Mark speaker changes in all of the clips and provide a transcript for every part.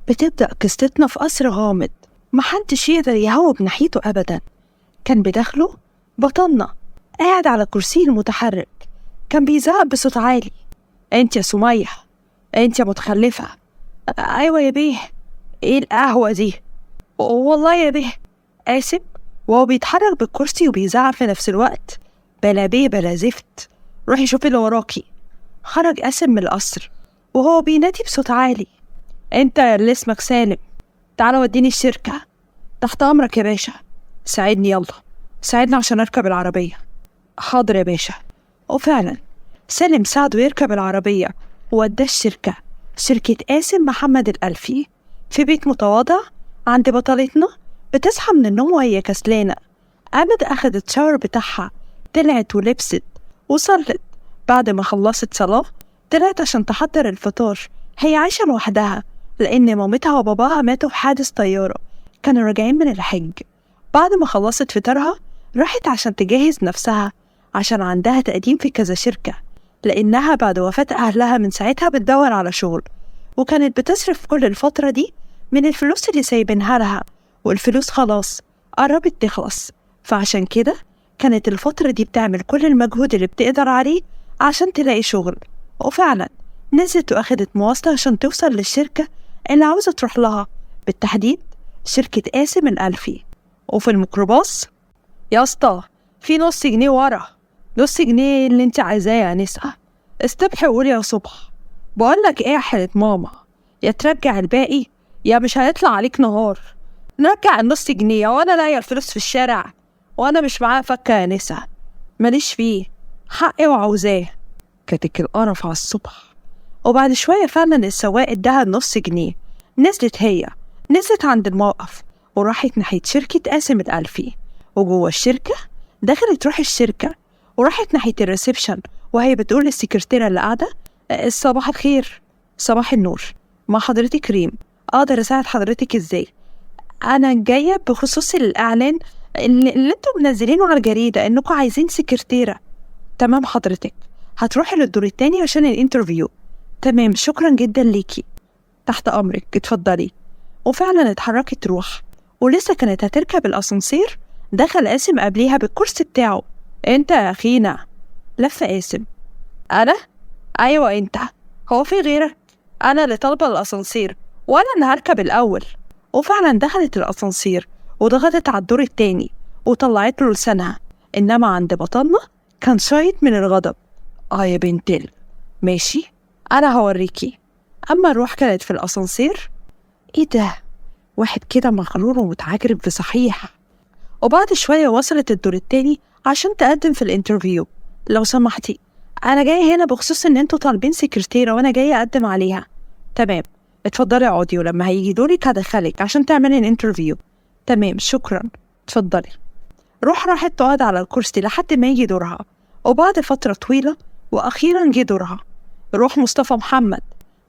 Speaker 1: بتبدأ قصتنا في قصر غامض محدش يقدر يهوب ناحيته أبدا. كان بداخله بطلنا قاعد على كرسيه المتحرك، كان بيزعق بصوت عالي: انت يا سمية، انت يا متخلفة. ايوه يا بيه. ايه القهوة دي؟ والله يا بيه. قاسم وهو بيتحرك بالكرسي وبيزعق في نفس الوقت: بلا بيه بلا زفت، روحي شوفي اللي وراكي. خرج قاسم من القصر وهو بينادي بصوت عالي: انت اللي اسمك سالم، تعالى وديني الشركة. تحت امرك يا باشا. ساعدني يلا، ساعدني عشان اركب العربية. حاضر يا باشا. وفعلا سالم ساعده يركب العربية ووداه الشركة، شركة قاسم محمد الألفي. في بيت متواضع عند بطلتنا بتصحى من النوم وهي كسلانة. قامت أخدت شاور بتاعها، طلعت ولبست وصلت. بعد ما خلصت صلاة طلعت عشان تحضر الفطار. هي عايشة لوحدها لأن مامتها وباباها ماتوا في حادث طيارة، كانوا راجعين من الحج. بعد ما خلصت فطارها راحت عشان تجهز نفسها عشان عندها تقديم في كذا شركة، لأنها بعد وفاة أهلها من ساعتها بتدور على شغل، وكانت بتصرف كل الفترة دي من الفلوس اللي سايبينها لها، والفلوس خلاص قربت تخلص، فعشان كده كانت الفترة دي بتعمل كل المجهود اللي بتقدر عليه عشان تلاقي شغل. وفعلا نزلت وأخدت مواصلة عشان توصل للشركة اللي عاوزة تروح لها، بالتحديد شركة قاسم الألفي. وفي الميكروباص: يا اسطى في نص جنيه ورا، نص جنيه اللي انت عايزاه يا نسا، استبحي وقولي يا صبح. بقولك ايه يا حالة ماما، يا ترجع الباقي يا مش هيطلع عليك نهار. نرجع النص جنيه وانا لاقيه الفلوس في الشارع وانا مش معايا فكه يا نسا، ماليش فيه حقي وعاوزاه. كاتك القرف على الصبح. وبعد شويه فعلا السواق اداها النص جنيه. نزلت هي، نزلت عند الموقف وراحت ناحيه شركه قاسم الألفي. وجوه الشركه دخلت روح الشركه وراحت ناحيه ال reception وهي بتقول للسكرتيره اللي قاعده: صباح الخير. صباح النور، مع حضرتك ريم، اقدر اساعد حضرتك ازاي؟ انا جايه بخصوص الاعلان اللي انتوا منزلينه على الجريده انكم عايزين سكرتيره. تمام حضرتك، هتروحي للدور التاني عشان ال interview. تمام، شكرا جدا ليكي، تحت امرك، اتفضلي. وفعلا اتحركت روح، ولسه كانت هتركب الاسانسير دخل قاسم قبليها بالكرسي بتاعه. انت يا اخينا. لف قاسم: انا؟ ايوه انت، هو في غيرك؟ انا اللي طالبه الاسانسير وانا اللي هركب الاول. وفعلا دخلت الاسانسير وضغطت على الدور التاني وطلعت له لسانها. انما عند بطلنا كان شايط من الغضب: اه يا بنتل، ماشي انا هوريكي. اما الروح كانت في الاسانسير: ايه ده، واحد كده مغرور ومتعجرف بصحيح. وبعد شويه وصلت الدور التاني عشان تقدم في ال interview. لو سمحتي انا جايه هنا بخصوص ان انتوا طالبين سكرتيره وانا جايه اقدم عليها. تمام اتفضلي اقعدي، ولما هيجي دورك هدخلك عشان تعملي ال interview. تمام شكرا، اتفضلي. روح راحت تقعد على الكرسي لحد ما يجي دورها. وبعد فترة طويلة وأخيرا جه دورها. روح مصطفى محمد.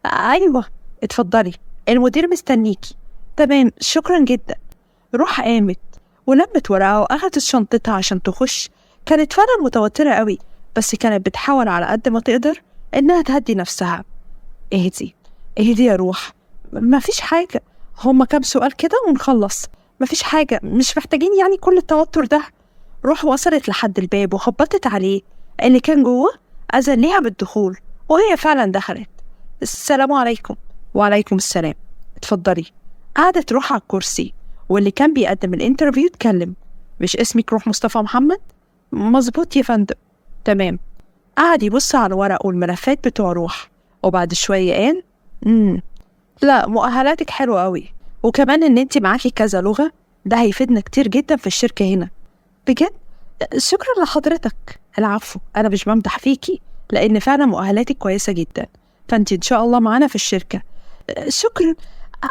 Speaker 1: أيوة اتفضلي، المدير مستنيكي. تمام شكرا جدا. روح قامت ولمت ورقها وأخدت شنطتها عشان تخش. كانت فعلا متوترة قوي، بس كانت بتحاول على قد ما تقدر إنها تهدي نفسها. اهدي اهدي يا روح، مفيش حاجة، هما كام سؤال كده ونخلص، مفيش حاجة، مش محتاجين يعني كل التوتر ده. روح وصلت لحد الباب وخبطت عليه. اللي كان جوه أذن ليها بالدخول، وهي فعلا دخلت. السلام عليكم. وعليكم السلام، اتفضلي. قعدت روح على الكرسي، واللي كان بيقدم ال interview اتكلم: مش اسمك روح مصطفى محمد؟ مظبوط يا فندم. تمام. قعد يبص على الورق والملفات بتوع روح، وبعد شوية قال: لا مؤهلاتك حلوة قوي، وكمان ان انت معاكي كذا لغة، ده هيفيدنا كتير جدا في الشركة هنا. بجد شكرا لحضرتك. العفو، انا مش بمدح فيكي لان فعلا مؤهلاتك كويسة جدا، فانت ان شاء الله معانا في الشركة. شكرا،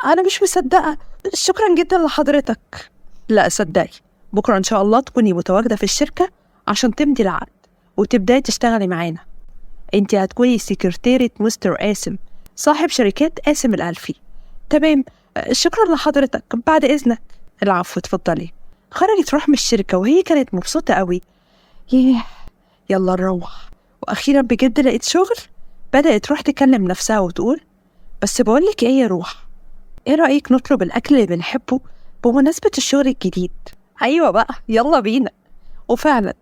Speaker 1: انا مش مصدقة، شكرا جدا لحضرتك. لا صدقي، بكرة ان شاء الله تكوني متواجدة في الشركة عشان تمضي العقد وتبداي تشتغلي معانا. انت هتكوني سكرتيرة مستر قاسم صاحب شركات قاسم الألفي. تمام شكرا لحضرتك، بعد إذنك. العفو اتفضلي. خرجت روح من الشركة وهي كانت مبسوطة قوي. ياه يلا نروح، وأخيرا بجد لقيت شغل. بدأت روح تكلم نفسها وتقول: بس بقولك ايه يا روح، إيه رأيك نطلب الأكل اللي بنحبه بمناسبة الشغل الجديد؟ أيوة بقى، يلا بينا. وفعلا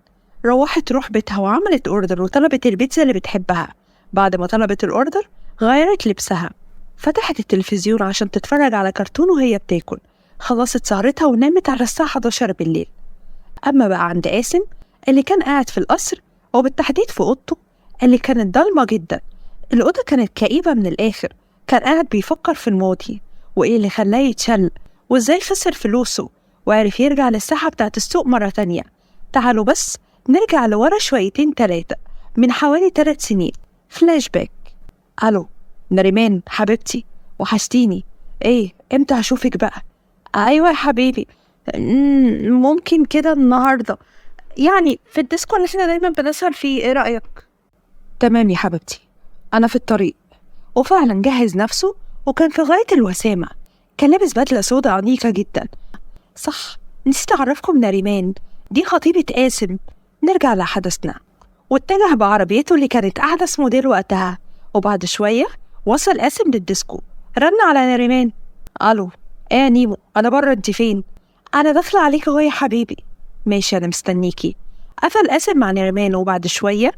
Speaker 1: روحت روح بيتها وعملت order وطلبت البيتزا اللي بتحبها. بعد ما طلبت ال order غيرت لبسها، فتحت التلفزيون عشان تتفرج على كرتون وهي بتاكل. خلصت سهرتها ونامت على الساعة 11 بالليل. أما بقى عند قاسم اللي كان قاعد في القصر، وبالتحديد في أوضته اللي كانت ضلمة جدا. الأوضة كانت كئيبة من الآخر. كان قاعد بيفكر في الماضي وإيه اللي خلاه يتشل وإزاي خسر فلوسه وعرف يرجع للساحة بتاعت السوق مرة تانية. تعالوا بس نرجع لورا شويتين تلاتة من حوالي 3 سنين. فلاش باك. ألو نريمان حبيبتي، وحشتيني. إيه إمتى هشوفك بقى؟ أيوة يا حبيبي، ممكن كده النهاردة، يعني في الديسكو اللي احنا دايما بنسهر فيه، إيه رأيك؟ تمام يا حبيبتي، أنا في الطريق. وفعلا جهز نفسه وكان في غاية الوسامة. كان لابس بدلة سوداء أنيقة جدا. صح، نسيت أعرفكم نريمان دي خطيبة قاسم. نرجع لحدثنا. واتجه بعربيته اللي كانت أحدث موديل وقتها. وبعد شوية وصل قاسم للديسكو. رن على نريمان. ألو إيه يا نيمو، أنا بره، أنت فين؟ أنا داخلة عليك أهو يا حبيبي. ماشي أنا مستنيكي. قفل قاسم مع نريمان. وبعد شوية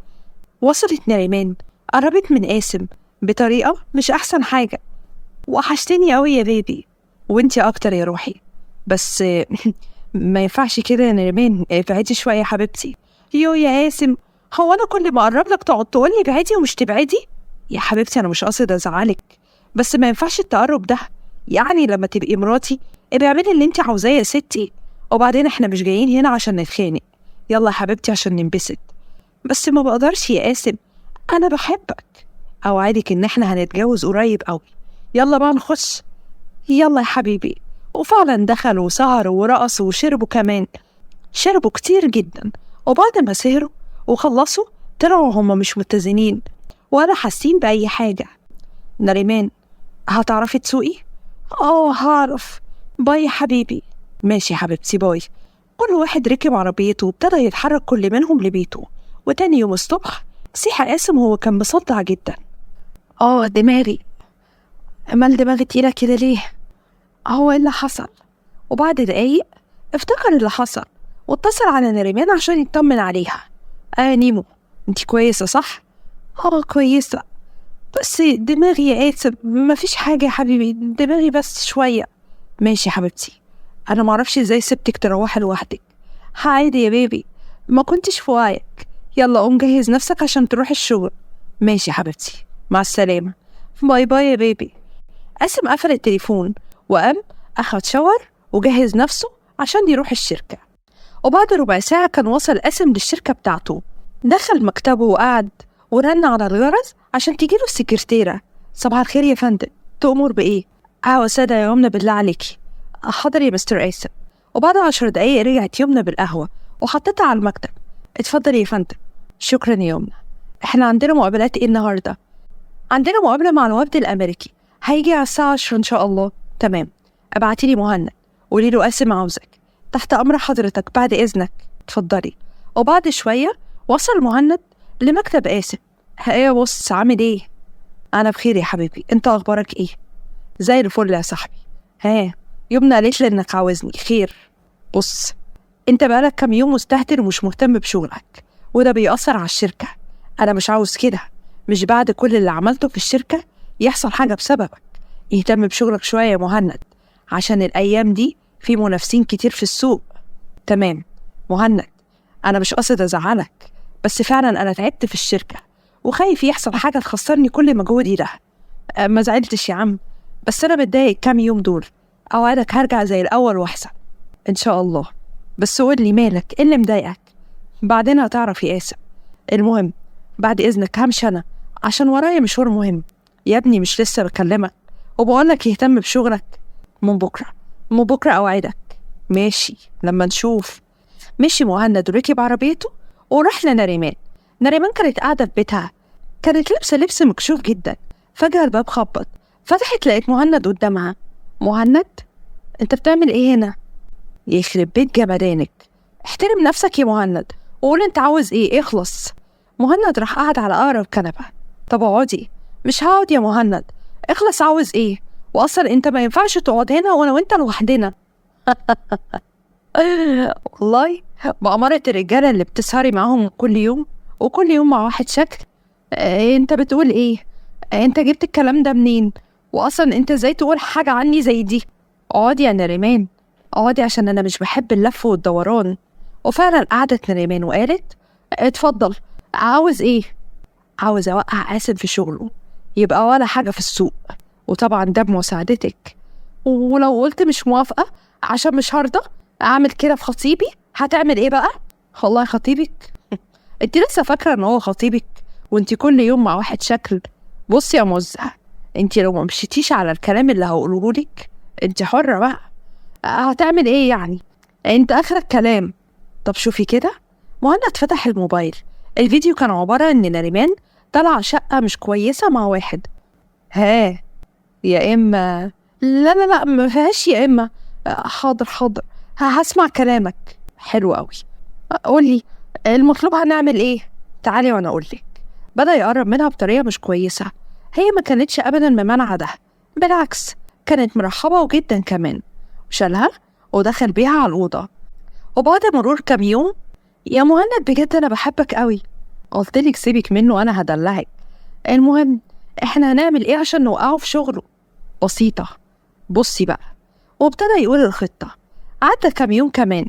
Speaker 1: وصلت نريمان، قربت من قاسم بطريقة مش أحسن حاجة. وحشتني أوي يا بيبي. وانتي أكتر يا روحي، بس ما ينفعش كده يا نريمان، ابعدي شوية يا حبيبتي. يو يا قاسم، هو أنا كل ما أقرب لك تقعد تقولي ابعدي ومش تبعدي؟ يا حبيبتي أنا مش قاصد أزعلك، بس ما ينفعش التقرب ده. يعني لما تبقي مراتي ابقي اعملي اللي انت عاوزاه يا ستي، وبعدين احنا مش جايين هنا عشان نتخانق. يلا يا حبيبتي عشان ننبسط. بس ما بقدرش يا قاسم، أنا بحبك. أوعدك إن احنا هنتجوز قريب أوي. يلا بقى نخش. يلا يا حبيبي. وفعلا دخلوا وسهروا ورقصوا وشربوا كمان، شربوا كتير جدا. وبعد ما سهروا وخلصوا طلعوا هما مش متزنين ولا حاسين بأي حاجة. نريمان هتعرفي تسوقي؟ آه هعرف. bye يا حبيبي. ماشي يا حبيبتي bye. كل واحد ركب عربيته وابتدى يتحرك كل منهم لبيته. وتاني يوم الصبح صحي قاسم وهو كان مصدع جدا. دماغي، مال دماغي تقيلة كده ليه؟ هو ايه اللي حصل؟ وبعد دقايق افتكر اللي حصل واتصل على نريمان عشان يطمن عليها. نيمو انتي كويسة صح؟ كويسة، بس دماغي يا قاسم مفيش حاجة يا حبيبي، دماغي بس شوية. ماشي يا حبيبتي، أنا معرفش ازاي سبتك تروحي لوحدك. عادي يا بيبي، ما كنتش في وعيك. يلا قوم جهز نفسك عشان تروح الشغل. ماشي يا حبيبتي، مع السلامة، bye bye يا baby. قاسم قفل التليفون وقام أخد shower وجهز نفسه عشان يروح الشركة. وبعد ربع ساعة كان وصل قاسم للشركة بتاعته. دخل مكتبه وقعد ورن على الجرس عشان تجيله السكرتيرة. صباح الخير يا فندم، تؤمر بإيه؟ قهوة سادة يا يمنى بالله عليكي. حاضر يا مستر قاسم. وبعد 10 دقايق رجعت يمنى بالقهوة وحطتها على المكتب. اتفضل يا فندم. شكرا يا يمنى. احنا عندنا مقابلات ايه النهاردة؟ عندنا مقابلة مع الوفد الأمريكي، هيجي على الساعة 10 إن شاء الله. تمام، ابعتي لي مهند قولي له قاسم عاوزك. تحت أمر حضرتك، بعد إذنك. اتفضلي. وبعد شوية وصل مهند لمكتب قاسم. ايه بص، عامل ايه؟ أنا بخير يا حبيبي، أنت أخبارك ايه؟ زي الفل يا صاحبي. ها يمنى قالت لي إنك عاوزني، خير؟ بص، أنت بقالك كام يوم مستهتر ومش مهتم بشغلك، وده بيأثر على الشركة. أنا مش عاوز كده، مش بعد كل اللي عملته في الشركة يحصل حاجة بسببك. اهتم بشغلك شوية يا مهند، عشان الأيام دي في منافسين كتير في السوق. تمام مهند، أنا مش قاصد أزعلك، بس فعلا أنا تعبت في الشركة وخايف يحصل حاجة تخسرني كل مجهودي ده. ما زعلتش يا عم، بس أنا متضايق كام يوم دول. أوعدك هرجع زي الأول وأحسن إن شاء الله. بس قول لي مالك، إيه اللي مضايقك؟ بعدين هتعرف يا قاسم. المهم بعد إذنك همشي أنا عشان ورايا مشوار مهم. يا ابني مش لسه بكلمك وبقولك يهتم بشغلك؟ من بكرة، من بكرة أوعدك. ماشي لما نشوف. مشي مهند وركب عربيته وراح لنريمان. نريمان كانت قاعدة في بيتها، كانت لابسة لبس مكشوف جدا. فجأة الباب خبط، فتحت لقيت مهند قدامها. مهند انت بتعمل ايه هنا؟ يخرب بيت جمدانك، احترم نفسك يا مهند وقول انت عاوز ايه، اخلص. مهند راح قعد على اقرب كنبة. طب اقعدي. مش هقعد يا مهند، اخلص عاوز ايه؟ واصلا انت ما ينفعش تقعد هنا وانا وانت لوحدنا. والله بأمارة الرجالة اللي بتسهري معاهم كل يوم وكل يوم مع واحد شكل. انت بتقول ايه؟ انت جبت الكلام ده منين؟ واصلا انت ازاي تقول حاجة عني زي دي؟ اقعدي يا نريمان، اقعدي عشان انا مش بحب اللف والدوران. وفعلا قعدت نريمان وقالت اتفضل، عاوز ايه؟ عاوز اوقع قاسم في شغله يبقى ولا حاجة في السوق، وطبعا ده بمساعدتك. ولو قلت مش موافقة عشان مش هرضى اعمل كده في خطيبي، هتعمل ايه بقى؟ والله خطيبك؟ انت لسه فاكرة ان هو خطيبك وانت كل يوم مع واحد شكل؟ بصي يا مزة، انت لو ما مشيتيش على الكلام اللي هقوله لك انت حرة بقى. هتعمل ايه يعني؟ انت اخرك كلام. طب شوفي كده. مهند فتح الموبايل، الفيديو كان عبارة ان نريمان طلع شقة مش كويسة مع واحد. ها يا اما لا لا لا ما فيهاش يا اما. حاضر حاضر، هسمع كلامك. حلو قوي، قولي المطلوب هنعمل ايه؟ تعالي وانا اقولك. بدأ يقرب منها بطريقة مش كويسة، هي ما كانتش ابدا ممانعة ده، بالعكس كانت مرحبة جدا كمان. وشالها ودخل بيها على الأوضة. وبعد مرور كام يوم، يا مهند بجد انا بحبك قوي. قلتلك سيبك منه انا هدلعك. المهم احنا هنعمل ايه عشان نوقعه في شغله؟ بسيطة، بصي بقى. وابتدى يقول الخطة. عدى كام يوم كمان،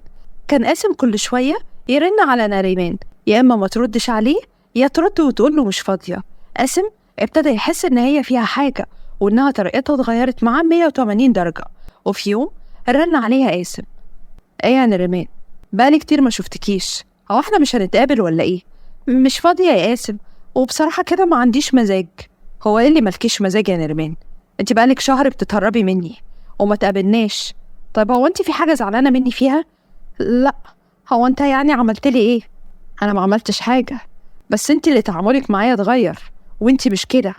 Speaker 1: كان قاسم كل شوية يرن على نريمان، يا إما ما تردش عليه يا ترد وتقول له مش فاضية. قاسم ابتدى يحس إن هي فيها حاجة وإنها طريقتها اتغيرت معاه 180 درجة. وفي يوم رن عليها قاسم، إيه يا نريمان بقالي كتير ما شفتكيش، هو إحنا مش هنتقابل ولا إيه؟ مش فاضية يا قاسم، وبصراحة كده ما عنديش مزاج. هو إيه اللي مالكيش مزاج يا نريمان؟ أنت بقالك شهر بتتهربي مني وما تقابلناش. طيب هو أنت في حاجة زعلانة مني فيها؟ لا. هو أنت يعني عملت لي إيه؟ أنا ما عملتش حاجة، بس أنت اللي تعاملك معايا اتغير وأنت مش كده.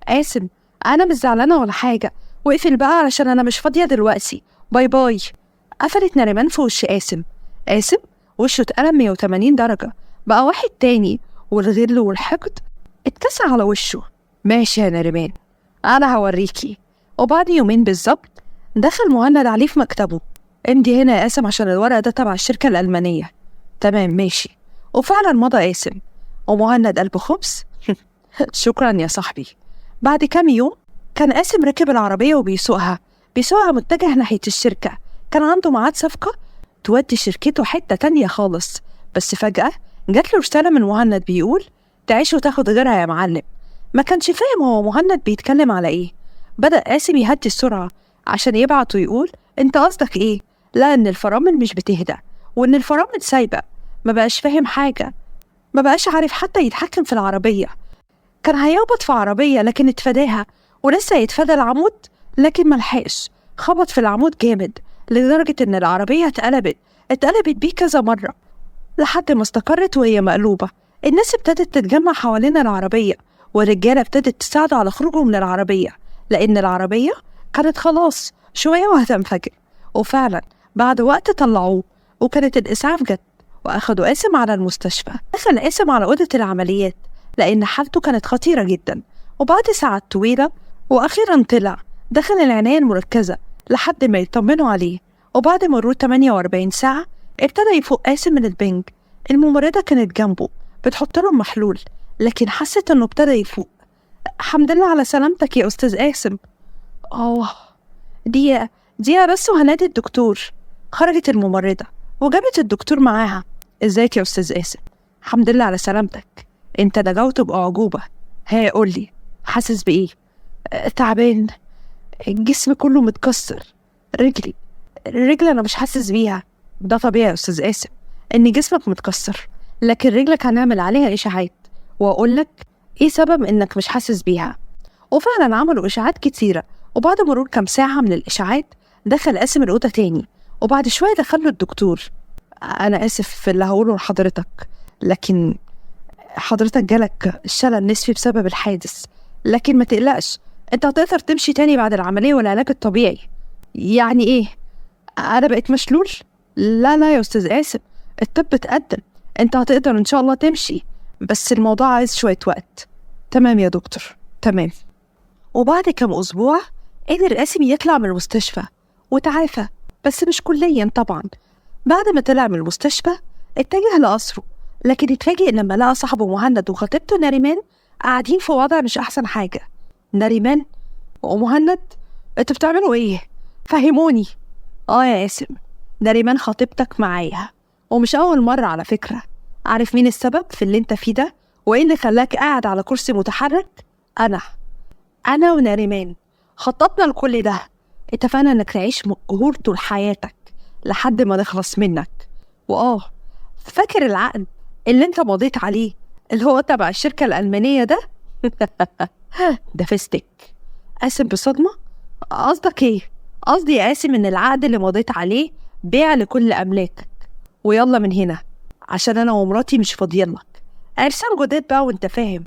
Speaker 1: قاسم أنا مش زعلانة ولا حاجة، واقفل بقى علشان أنا مش فاضية دلوقتي، bye bye. قفلت نريمان في وش قاسم. قاسم وشه اتقلب 180 درجة، بقى واحد تاني، والغل والحقد اتكسر على وشه. ماشي يا نريمان أنا هوريكي. وبعد يومين بالظبط دخل مهند عليه في مكتبه. امضي هنا يا قاسم عشان الورق ده تبع الشركة الألمانية. تمام ماشي. وفعلا مضى قاسم ومهند قلب خبز. شكرا يا صاحبي. بعد كام يوم كان قاسم ركب العربية وبيسوقها، بيسوقها متجه ناحية الشركة. كان عنده ميعاد صفقة تودي شركته حتة تانية خالص. بس فجأة جات له رسالة من مهند بيقول تعيش وتاخد غيرها يا معلم. ما كانش فاهم هو مهند بيتكلم على ايه. بدأ قاسم يهدي السرعة عشان يبعت ويقول انت قصدك ايه؟ لا ان الفرامل مش بتهدى وان الفرامل سايبة. ما بقاش فاهم حاجة، ما بقاش عارف حتى يتحكم في العربية. كان هيخبط في عربية لكن اتفاداها، ولسه يتفادى العمود لكن ملحقش، خبط في العمود جامد لدرجة ان العربية اتقلبت بيه كذا مرة لحد ما استقرت وهي مقلوبة. الناس ابتدت تتجمع حوالين العربية، والرجالة ابتدت تساعده على خروجه من العربية لأن العربية كانت خلاص شوية وهتنفجر. وفعلا بعد وقت طلعوه، وكانت الإسعاف جت وأخدوا قاسم على المستشفى. دخل قاسم على أوضة العمليات لأن حالته كانت خطيرة جدا. وبعد ساعات طويلة وأخيرا طلع، دخل العناية المركزة لحد ما يطمنوا عليه. وبعد مرور 48 ساعة ابتدى يفوق قاسم من البنج. الممرضة كانت جنبه بتحط له محلول، لكن حست انه ابتدى يفوق. الحمد لله على سلامتك يا أستاذ قاسم. دقيقة بس وهنادي الدكتور. خرجت الممرضة وجابت الدكتور معاها. ازيك يا أستاذ قاسم؟ الحمد لله على سلامتك، انت نجوت بأعجوبة. ها قولي حاسس بإيه؟ تعبان، الجسم كله متكسر، رجلي أنا مش حاسس بيها. ده طبيعي يا أستاذ قاسم إن جسمك متكسر، لكن رجلك هنعمل عليها إشاعات وأقول لك إيه سبب إنك مش حاسس بيها. وفعلا عملوا إشاعات كتيرة، وبعد مرور كام ساعة من الإشاعات دخل قاسم الأوضة تاني. وبعد شوية دخل له الدكتور. أنا آسف في اللي هقوله لحضرتك، لكن حضرتك جالك الشلل النصفي بسبب الحادث، لكن ما تقلقش أنت هتقدر تمشي تاني بعد العملية والعلاج الطبيعي. يعني إيه؟ أنا بقيت مشلول؟ لا لا يا أستاذ قاسم، الطب اتقدم، أنت هتقدر إن شاء الله تمشي، بس الموضوع عايز شوية وقت. تمام يا دكتور، تمام. وبعد كم أسبوع قدر قاسم يطلع من المستشفى وتعافى، بس مش كليا طبعا. بعد ما طلع من المستشفى اتجه لقصره، لكن اتفاجئ لما لقى صاحبه مهند وخطيبته ناريمان قاعدين في وضع مش أحسن حاجة. ناريمان ومهند، انتوا بتعملوا ايه؟ فهموني. اه يا قاسم، ناريمان خطيبتك معايا، ومش أول مرة على فكرة. عارف مين السبب في اللي انت فيه ده وايه اللي خلاك قاعد على كرسي متحرك؟ أنا وناريمان خططنا لكل ده، اتفقنا انك تعيش مقهور طول حياتك لحد ما نخلص منك. وآه، فاكر العقد اللي انت مضيت عليه اللي هو تبع الشركة الألمانية ده؟ ده فستك. قاسم بصدمة، قصدك ايه؟ قصدي يا قاسم ان العقد اللي مضيت عليه بيع لكل أملاكك، ويلا من هنا عشان أنا ومراتي مش فاضيين لك. عرسان جداد بقى وانت فاهم.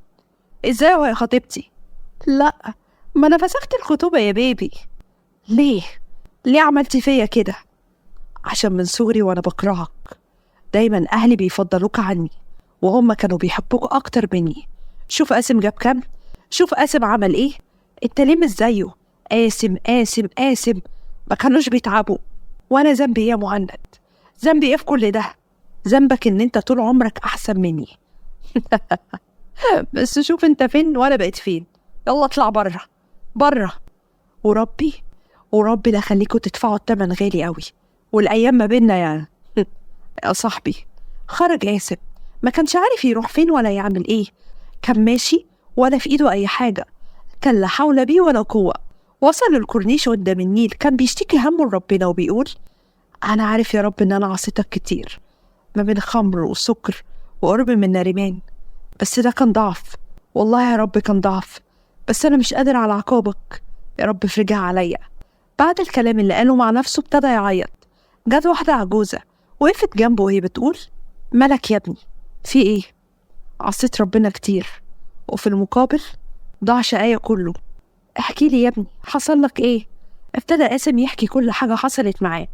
Speaker 1: ازاي وهي خطيبتي؟ لا، ما انا فسخت الخطوبة يا بيبي. ليه؟ ليه عملتي فيا كده؟ عشان من صغري وانا بكرهك، دايما اهلي بيفضلوك عني، وهم كانوا بيحبوك اكتر مني. شوف قاسم جاب كام، شوف قاسم عمل ايه، انت ليه مش زيه؟ قاسم قاسم قاسم، ما كانوش بيتعبوا. وانا ذنبي ايه يا مهند؟ ذنبي ايه في كل ده؟ ذنبك ان انت طول عمرك احسن مني. بس شوف انت فين وانا بقيت فين. يلا اطلع بره بره، وربي وربي لا خليكوا تدفعوا الثمن غالي قوي، والايام ما بينا يعني. يا صاحبي. خرج قاسم، ما كانش عارف يروح فين ولا يعمل ايه، كان ماشي ولا في ايده اي حاجه، كان لا حول بيه ولا قوه. وصل للكورنيش قدام النيل، كان بيشتكي همه لربنا وبيقول انا عارف يا رب ان انا عصيتك كتير، ما بين خمر وسكر وقرب من ناريمان، بس ده كان ضعف، والله يا رب كان ضعف، بس انا مش قادر على عقابك يا رب، افرجها عليا. بعد الكلام اللي قاله مع نفسه ابتدى يعيط. جت واحدة عجوزة وقفت جنبه وهي بتقول مالك يا ابني، في ايه؟ عصيت ربنا كتير، وفي المقابل ضاع شقايا كله. احكي لي يا ابني حصل لك ايه؟ ابتدى قاسم يحكي كل حاجة حصلت معاه،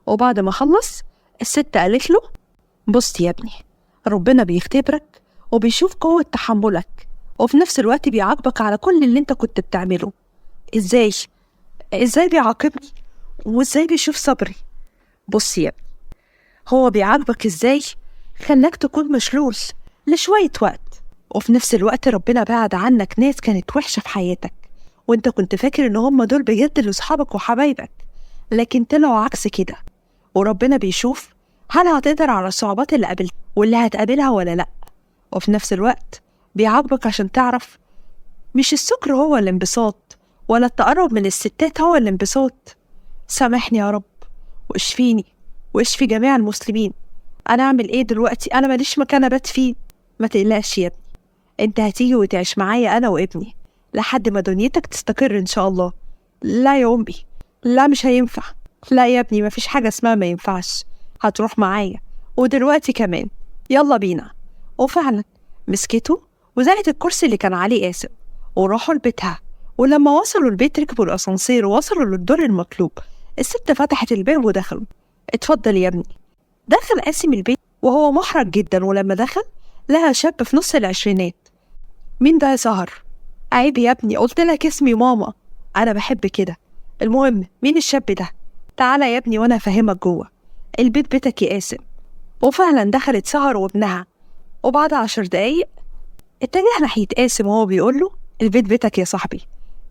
Speaker 1: وبعد ما خلص الست قالت له بص يا ابني، ربنا بيختبرك وبيشوف قوة تحملك، وفي نفس الوقت بيعاقبك على كل اللي انت كنت بتعمله. ازاي؟ ازاي بيعاقبني وازاي بيشوف صبري؟ بص يا ابني، هو بيعاقبك ازاي؟ خلاك تكون مشلول لشوية وقت، وفي نفس الوقت ربنا بعد عنك ناس كانت وحشة في حياتك، وانت كنت فاكر ان هم دول بجد اللي اصحابك وحبايبك، لكن طلعوا عكس كده. وربنا بيشوف هل هتقدر على الصعوبات اللي قابلت واللي هتقابلها ولا لأ، وفي نفس الوقت بيعاقبك عشان تعرف مش السكر هو الانبساط، ولا التقرب من الستات هو الانبساط. سامحني يا رب واشفيني واشفي جميع المسلمين. انا اعمل ايه دلوقتي؟ انا ماليش مكان ابات فيه. ما تقلقش يا ابني، انت هتيجي وتعيش معايا انا وابني لحد ما دنيتك تستقر ان شاء الله. لا يا امي، لا مش هينفع. لا يا ابني، مفيش حاجه اسمها ما ينفعش، هتروح معايا ودلوقتي كمان، يلا بينا. وفعلا مسكته وزقت الكرسي اللي كان عليه قاسم وراحوا لبيتها. ولما وصلوا البيت ركبوا الاسانسير ووصلوا للدور المطلوب. الست فتحت الباب ودخلوا. اتفضل يا ابني. دخل قاسم البيت وهو محرج جدا، ولما دخل لقى شاب في نص العشرينات. مين ده يا سهر؟ عيب يا ابني، قلت لك اسمي ماما، انا بحب كده. المهم مين الشاب ده؟ تعالى يا ابني وانا افهمك جوه البيت، بيتك يا قاسم. وفعلا دخلت سهر وابنها، وبعد 10 دقايق اتجه ناحية قاسم وهو بيقول له البيت بيتك يا صاحبي.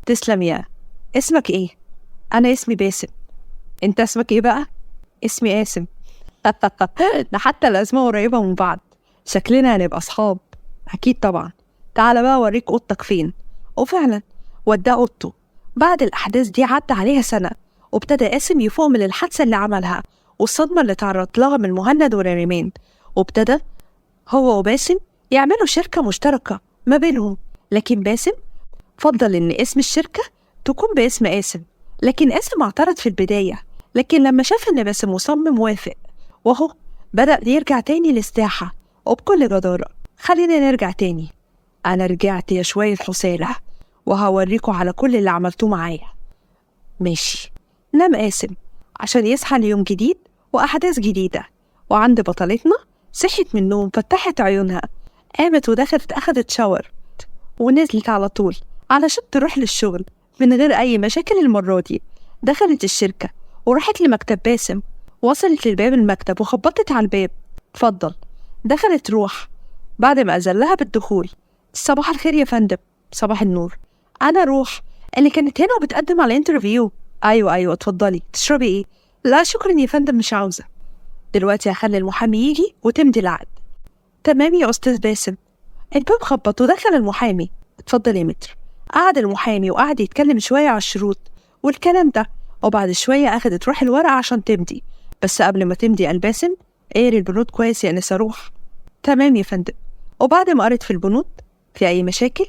Speaker 1: تسلم يا، اسمك ايه؟ انا اسمي باسم. انت اسمك ايه بقى؟ اسمي قاسم. ده حتى الاسماء قريبة من بعض، شكلنا هنبقى اصحاب. اكيد طبعا، تعالى بقى اوريك اوضتك فين. وفعلا وداه اوضته. بعد الاحداث دي عدى عليها سنة، وابتدى قاسم يفوق من الحادثة اللي عملها والصدمة اللي تعرض لها من مهند ونريمان، وابتدى هو وباسم يعملوا شركة مشتركة ما بينهم. لكن باسم فضل إن اسم الشركة تكون باسم قاسم، لكن قاسم اعترض في البداية، لكن لما شاف إن باسم مصمم وافق، وهو بدأ يرجع تاني للساحة وبكل جدارة. خلينا نرجع تاني. أنا رجعت يا شوية حسالة، وهوريكوا على كل اللي عملتوه معايا. ماشي. نام قاسم عشان يصحى ليوم جديد وأحداث جديدة. وعند بطلتنا صحيت من النوم، فتحت عيونها، قامت ودخلت أخدت شاور ونزلت على طول علشان تروح للشغل. من غير أي مشاكل المرة دي. دخلت الشركة وراحت لمكتب باسم. وصلت للباب المكتب وخبطت على الباب. اتفضل. دخلت روح بعد ما أذلها بالدخول. صباح الخير يا فندم. صباح النور. أنا روح اللي كانت هنا وبتقدم على interview. أيوة اتفضلي. تشربي إيه؟ لا شكرا يا فندم مش عاوزة. دلوقتي هخلي المحامي يجي وتمضي العقد. تمام يا أستاذ باسم. الباب خبط ودخل المحامي. اتفضل يا متر. قعد المحامي وقعد يتكلم شوية على الشروط والكلام ده، وبعد شوية أخدت روح الورقة عشان تمضي. بس قبل ما تمضي قال باسم اقري البنود كويس يا أنسة روح. تمام يا فندم. وبعد ما قريت في البنود، في أي مشاكل؟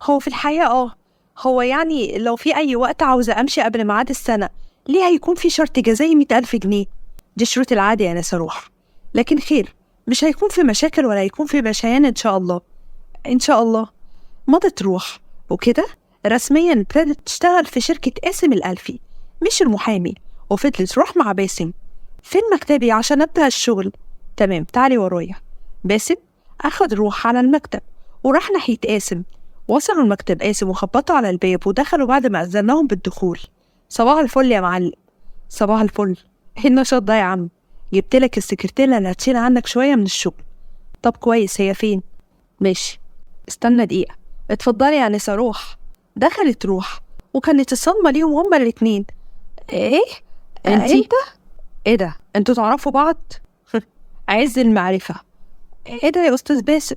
Speaker 1: هو في الحقيقة هو يعني لو في أي وقت عاوزة أمشي قبل ميعاد السنة ليه هيكون في شرط جزائي 100,000 جنيه؟ دي شروط العادة يا أنسة روح. لكن خير، مش هيكون في مشاكل ولا هيكون في مشيان إن شاء الله. إن شاء الله. مضت روح وكده رسميا ابتدت تشتغل في شركة قاسم الألفي مش المحامي. وفضلت روح مع باسم. فين مكتبي عشان أبدأ الشغل؟ تمام تعالي ورايا. باسم أخد روح على المكتب وراح ناحية قاسم. وصلوا المكتب قاسم وخبطوا على الباب ودخلوا بعد ما أذنهم بالدخول. صباح الفل يا معلم. صباح الفل. ايه النشاط ده يا عم؟ جبت لك السكرتيرة اللي هتشيل عنك شوية من الشغل. طب كويس، هي فين؟ ماشي استنى دقيقة. اتفضلي يا أنسة روح. دخلت روح وكانت الصدمة ليهم هما الاتنين. ايه؟ انتي؟ انت؟ ايه ده؟ انتوا تعرفوا بعض؟ عز المعرفة. ايه ده يا أستاذ باسم؟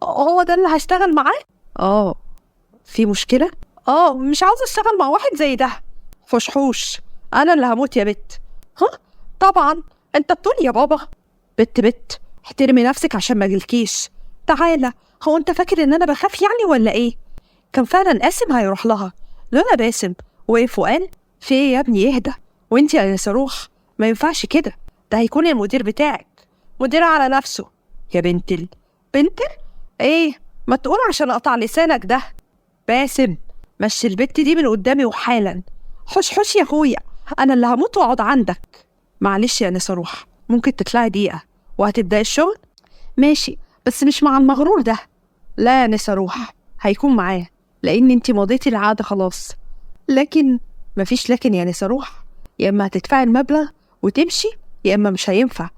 Speaker 1: هو ده اللي هشتغل معاه؟ في مشكلة؟ مش عاوزة اشتغل مع واحد زي ده. فشحوش، انا اللي هموت يا بت. ها؟ طبعا انت بتقول يا بابا. بت احترمي نفسك عشان ما اجيلكيش. تعالى، هو انت فاكر ان انا بخاف يعني ولا ايه؟ كان فعلا قاسم هيروح لها لولا باسم وقف وقال في ايه يا ابني اهدى، وانت يا صاروخ ما ينفعش كده، ده هيكون المدير بتاعك. مدير على نفسه يا بنتل. بنتل ايه؟ ما تقول عشان اقطع لسانك ده. باسم مشي البت دي من قدامي وحالا. حش حش يا اخويا، انا اللي هموت واقعد عندك. معلش يا انسه روح، ممكن تطلعي دقيقه وهتبداي الشغل؟ ماشي بس مش مع المغرور ده. لا يا انسه روح هيكون معاه، لان انتي مضيتي العقد خلاص. لكن مفيش لكن يا انسه روح، يا اما هتدفعي المبلغ وتمشي يا اما مش هينفع.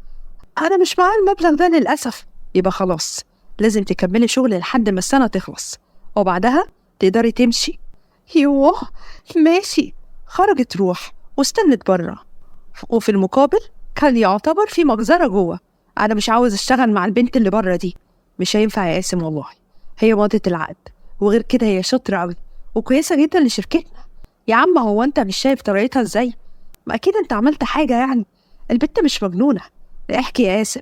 Speaker 1: انا مش معايا المبلغ ده للاسف. يبقى خلاص لازم تكملي شغل لحد ما السنه تخلص وبعدها تقدري تمشي. يوه ماشي. خرجت روح واستنت بره، وفي المقابل كان يعتبر في مجزرة جوه. أنا مش عاوز أشتغل مع البنت اللي بره دي، مش هينفع يا قاسم والله، هي مضت العقد وغير كده هي شاطرة أوي وكويسة جدا لشركتنا. يا عم هو أنت مش شايف طريقتها إزاي؟ ما أكيد أنت عملت حاجة يعني، البنت مش مجنونة. احكي يا قاسم.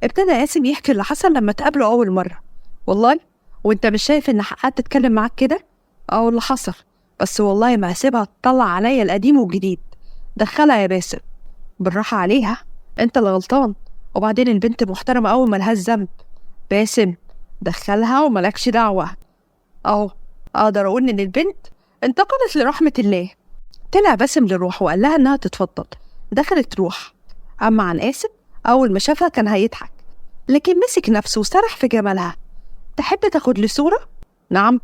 Speaker 1: ابتدى قاسم يحكي اللي حصل لما تقابله أول مرة. والله وأنت مش شايف إن حقها تتكلم معاك كده؟ أه اللي حصل، بس والله ما هسيبها تطلع عليا القديم والجديد. دخلها يا باسم. بالراحة عليها، انت اللي غلطان، وبعدين البنت محترمة أوي ملهاش ذنب. باسم دخلها وملكش دعوة. اهو اقدر اقول ان البنت انتقلت لرحمة الله. طلع باسم لروح وقال لها انها تتفضل. دخلت روح. اما عن قاسم اول ما شافها كان هيضحك، لكن مسك نفسه وسرح في جمالها. تحب تاخد لي صورة؟ نعم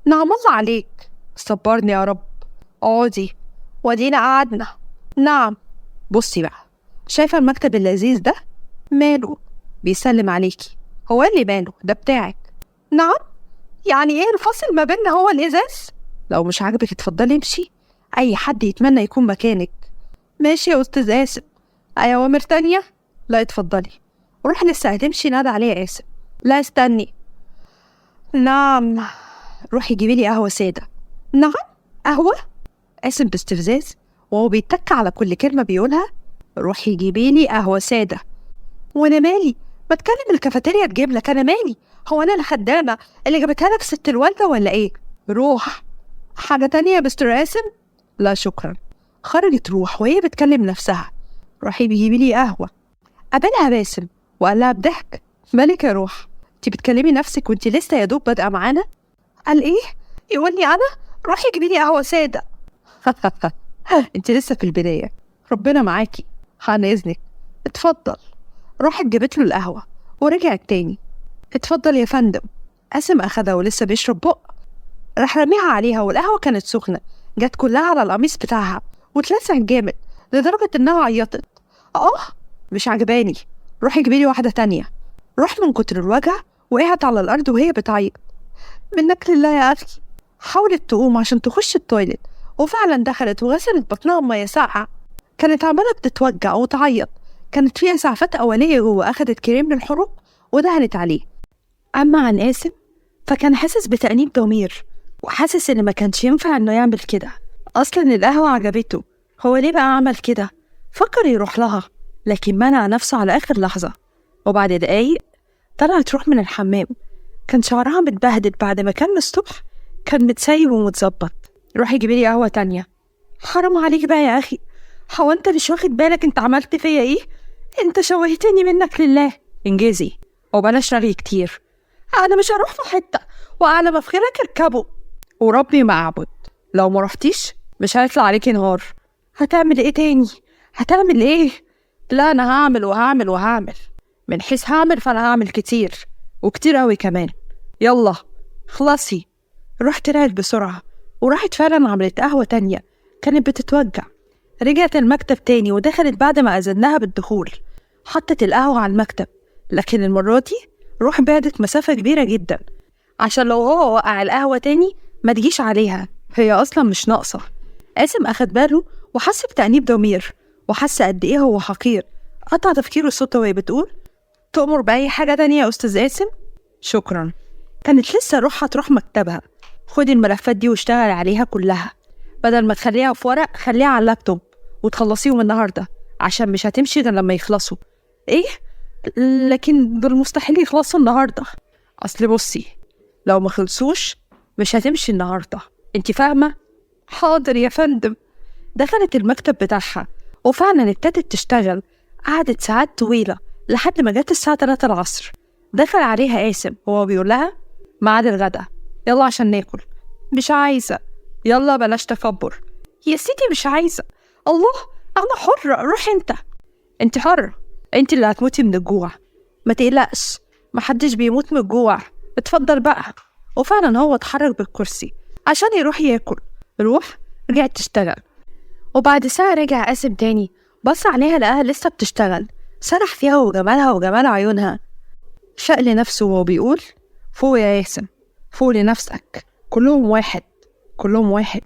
Speaker 1: نعم الله عليك، صبرني يا رب. اقعدي. ودينا قعدنا. نعم. بصي بقى، شايفة المكتب اللذيذ ده؟ ماله؟ بيسلم عليكي. هو اللي ماله؟ ده بتاعك. نعم؟ يعني ايه الفاصل ما بيننا هو الازاز؟ لو مش عاجبك اتفضلي امشي، اي حد يتمنى يكون مكانك. ماشي يا استاذ قاسم. اي اوامر تانية؟ لا اتفضلي. روح لسه هتمشي نادى عليها قاسم. لا استني. نعم. روحي جيبي لي قهوة سادة. نعم؟ قهوة؟ قاسم باستفزاز وهو بيتك على كل كلمة بيقولها، روحي جيبي لي قهوة سادة. وانا مالي؟ ما تكلم الكافيتيريا تجيب لك، انا مالي؟ هو انا الخدامة اللي جابتها لك ست الوالدة ولا ايه؟ روح. حاجة تانية يا مستر قاسم؟ لا شكرا. خرجت روح وهي بتكلم نفسها، روحي جيبي لي قهوة. قابلها باسم وقال لها بضحك، مالك يا روح؟ انت بتكلمي نفسك وانت لسه يا دوب بادئة معانا؟ قال ايه؟ يقول لي انا روحي جيبي لي قهوة سادة. انت لسه في البداية، ربنا معاكي. عن اذنك. اتفضل. راحت جابت له القهوة ورجعت تاني. اتفضل يا فندم. قاسم اخدها ولسه بيشرب بق، راح رميها عليها والقهوة كانت سخنة، جت كلها على القميص بتاعها واتلسع جامد لدرجة إنها عيطت. مش عجباني، روحي جيبيلي واحدة تانية. روح من كتر الوجع وقعت على الأرض وهي بتعيط. منك لله يا أخي. حاولت تقوم عشان تخش ال toilet، وفعلا دخلت وغسلت بطنها بمية ساقعة. كانت عمالة بتتوجع وتعيط. كانت فيها إسعافات أولية جوه، أخدت كريم للحروق ودهنت عليه. أما عن قاسم فكان حاسس بتأنيب ضمير، وحاسس إن ما كانش ينفع إنه يعمل كده. أصلا القهوة عجبته، هو ليه بقى عمل كده؟ فكر يروح لها، لكن منع نفسه على آخر لحظة. وبعد دقايق طلعت روح من الحمام. كان شعرها متبهدل بعد ما كان الصبح كان متسيب ومتظبط. روحي جيبي لي قهوة تانية. حرام عليك بقى يا أخي، هو أنت مش واخد بالك أنت عملت فيا إيه؟ أنت شوهتني منك لله. انجزي وبلاش رغي كتير، أنا مش هروح في حتة، وأعلى ما في خيرك اركبه. وربي ما أعبد، لو ما رحتيش مش هيطلع عليكي نهار. هتعمل إيه تاني؟ هتعمل إيه؟ لا أنا هعمل وهعمل وهعمل، من حيث هعمل فأنا هعمل كتير وكتير أوي كمان. يلا خلصي. رحت طلعت بسرعة وراحت فعلا عملت قهوة تانية. كانت بتتوجع. رجعت المكتب تاني ودخلت بعد ما أذنها بالدخول. حطت القهوة على المكتب، لكن المرة دي روح بعدت مسافة كبيرة جدا عشان لو هو وقع القهوة تاني ما تجيش عليها، هي أصلا مش ناقصة. قاسم أخد باله وحس بتأنيب ضمير، وحس قد إيه هو حقير. قطع تفكيره الصوت وهي بتقول تؤمر بأي حاجة تانية يا أستاذ قاسم؟ شكرا. كانت لسه روحها تروح مكتبها. خدي الملفات دي واشتغل عليها كلها، بدل ما تخليها في ورق خليها على اللابتوب وتخلصيهم النهاردة، عشان مش هتمشي غير لما يخلصوا. إيه؟ لكن دول مستحيل يخلصوا النهاردة. أصل بصي، لو ما خلصوش مش هتمشي النهاردة، انت فاهمة؟ حاضر يا فندم. دخلت المكتب بتاعها وفعلا ابتدت تشتغل. قعدت ساعات طويلة لحد ما جت الساعة 3 العصر. دخل عليها قاسم وهو بيقول لها ميعاد الغدا، يلا عشان ناكل. مش عايزة. يلا بلاش تكبر يا سيدي، مش عايزة. الله، أنا حرة، روح أنت. أنت حرة، أنت اللي هتموتي من الجوع. ما تقلقش، محدش بيموت من الجوع، اتفضل بقى. وفعلا هو اتحرك بالكرسي عشان يروح ياكل. روح رجعت تشتغل. وبعد ساعة رجع قاسم تاني، بص عليها لقاها لسه بتشتغل. سرح فيها وجمالها وجمال عيونها. شق لنفسه وهو بيقول فوق يا قاسم، فوق لنفسك، كلهم واحد، كلهم واحد.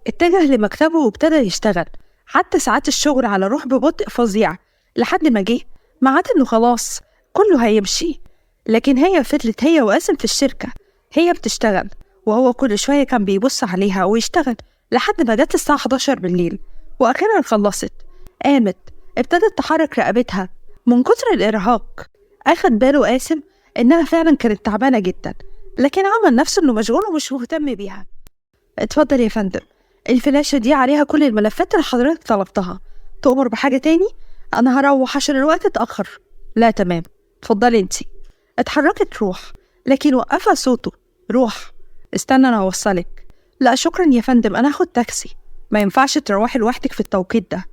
Speaker 1: اتجه لمكتبه وابتدى يشتغل. حتى ساعات الشغل على روح ببطء فظيع لحد ما جه ميعاد انه خلاص كله هيمشي. لكن هي فضلت هي وقاسم في الشركة، هي بتشتغل وهو كل شوية كان بيبص عليها ويشتغل لحد ما جت الساعة 11 بالليل. وأخيرا خلصت. قامت ابتدت تحرك رقبتها من كتر الإرهاق. أخد باله قاسم إنها فعلا كانت تعبانة جدا، لكن عمل نفسه إنه مشغول ومش مهتم بيها. اتفضل يا فندم، الفلاشة دي عليها كل الملفات اللي حضرتك طلبتها. تؤمر بحاجة تاني؟ أنا هروح عشان الوقت اتأخر. لا تمام، اتفضلي انتي. اتحركت روح، لكن وقفها صوته. روح استنى أنا هوصلك. لا شكرا يا فندم، أنا هاخد تاكسي. ما ينفعش تروحي لوحدك في التوقيت ده.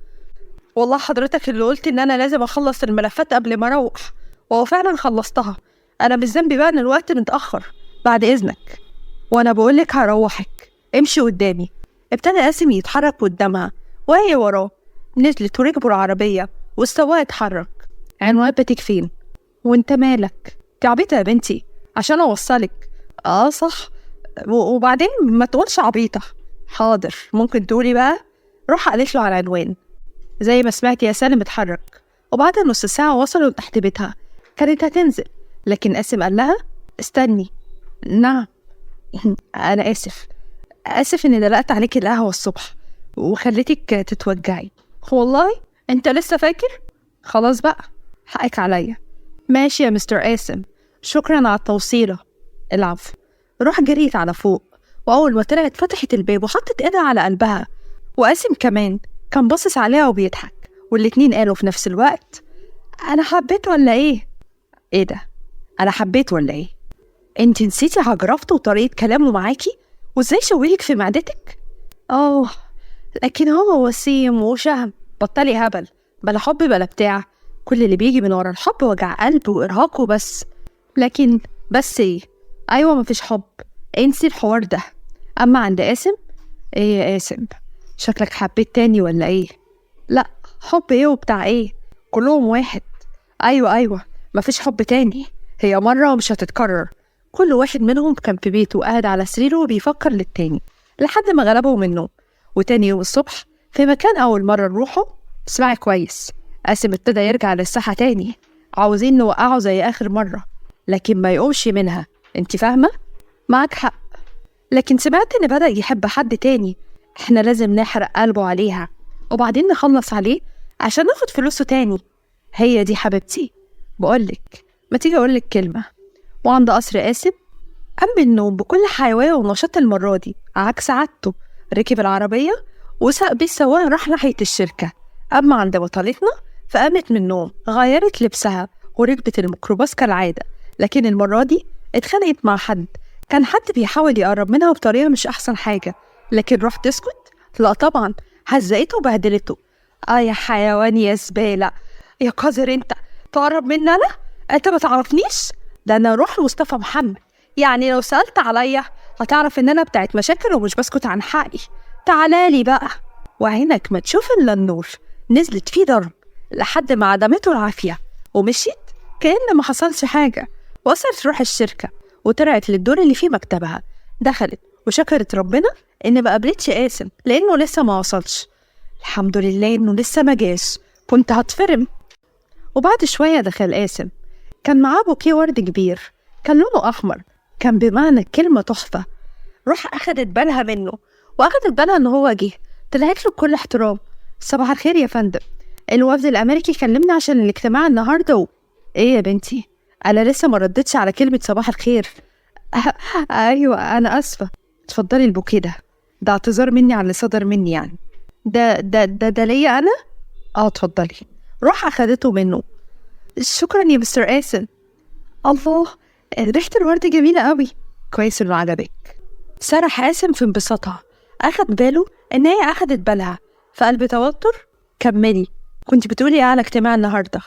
Speaker 1: والله حضرتك اللي قلت إن أنا لازم أخلص الملفات قبل ما أروح، وهو فعلا خلصتها. أنا مش ذنبي بقى إن الوقت متأخر. بعد إذنك، وأنا بقولك هروحك، امشي قدامي. ابتدى قاسم يتحرك قدامها وهي وراه. نزلت وركبوا العربية والسواق اتحرك. عنوان بيتك فين؟ وانت مالك؟ انت عبيطة يا بنتي عشان اوصلك. اه صح، وبعدين ما تقولش عبيطة. حاضر، ممكن تقولي بقى. روح قالت له على العنوان. زي ما سمعت يا سالم اتحرك. وبعد نص ساعة وصلوا تحت بيتها. كانت هتنزل لكن قاسم قال لها استني. نعم. أنا آسف، آسف إني دلقت عليك القهوة الصبح وخليتك تتوجعي. والله أنت لسه فاكر؟ خلاص بقى، حقك عليا. ماشي يا مستر قاسم، شكرا على التوصيلة. العفو. روح جريت على فوق، وأول ما طلعت فتحت الباب وحطت إيدها على قلبها، وقاسم كمان كان باصص عليها وبيضحك، والاتنين قالوا في نفس الوقت أنا حبيت ولا إيه؟ إيه ده؟ أنا حبيت ولا إيه؟ أنت نسيتي عجرفته وطريقة كلامه معاكي وإزاي شوهك في معدتك؟ آه لكن هو وسيم وشهم. بطلي هبل، بلا حب بلا بتاع، كل اللي بيجي من ورا الحب وجع قلب وإرهاق وبس. لكن بس إيه؟ أيوة مفيش حب، انسي الحوار ده. أما عند قاسم ايه يا قاسم، شكلك حبيت تاني ولا ايه؟ لا، حب ايه وبتاع ايه، كلهم واحد. ايوه مفيش حب تاني، هي مرة ومش هتتكرر. كل واحد منهم كان في بيته وقاعد على سريره وبيفكر للتاني لحد ما غلبهم النوم. وتاني يوم الصبح في مكان أول مرة نروحه، اسمعي كويس، قاسم ابتدى يرجع للساحة تاني، عاوزين نوقعه زي آخر مرة لكن ما يقومش منها، انت فاهمة؟ معاك حق، لكن سمعت إن بدأ يحب حد تاني، احنا لازم نحرق قلبه عليها وبعدين نخلص عليه عشان ناخد فلوسه تاني. هي دي حبيبتي، بقولك ما تيجي أقولك كلمة. وعند قصر قاسم قام النوم بكل حيوية ونشاط المرة دي عكس عادته، ركب العربية وساق بيه السواق راح ناحية الشركة. أما عند بطلتنا فقامت من النوم، غيرت لبسها وركبت الميكروباص كالعادة، لكن المرة دي اتخانقت مع حد، كان حد بيحاول يقرب منها بطريقة مش أحسن حاجة، لكن روح تسكت؟ لا طبعا، هزقته وبهدلته. آه يا حيوان يا زبالة يا قذر، انت تقرب مني أنا؟ انت ما تعرفنيش؟ ده أنا روح مصطفى محمد، يعني لو سألت عليا هتعرف إن أنا بتاعت مشاكل ومش بسكت عن حقي. تعالالي بقى. وعينك ما تشوف إلا النور، نزلت فيه ضرب لحد ما عدمته العافية ومشيت كأن ما حصلش حاجة. وصلت روح الشركة وطلعت للدور اللي فيه مكتبها، دخلت وشكرت ربنا إن ما قابلتش قاسم لأنه لسه ما وصلش. الحمد لله إنه لسه ما جاش، كنت هتفرم. وبعد شوية دخل قاسم، كان معاه بوكيه ورد كبير، كان لونه أحمر، كان بمعنى الكلمة تحفة. روح أخدت بالها منه وأخدت بالها إن هو جه، طلعت له بكل احترام، صباح الخير يا فندم، الوفد الأمريكي كلمنا عشان الاجتماع النهاردة إيه يا بنتي؟ أنا لسه ما ردتش على كلمة صباح الخير. أيوة أنا آسفة، اتفضلي البوكيه ده، ده اعتذار مني على اللي صدر مني يعني. ده ده ده ده ليا أنا؟ آه اتفضلي. روح أخدته منه. شكرا يا مستر قاسم. الله، ريحة الورد جميلة قوي. كويس إنه عجبك. سرح قاسم في انبساطها، أخد باله إن هي أخدت بالها، فقال بتوتر، كملي، كنت بتقولي إيه على اجتماع النهاردة؟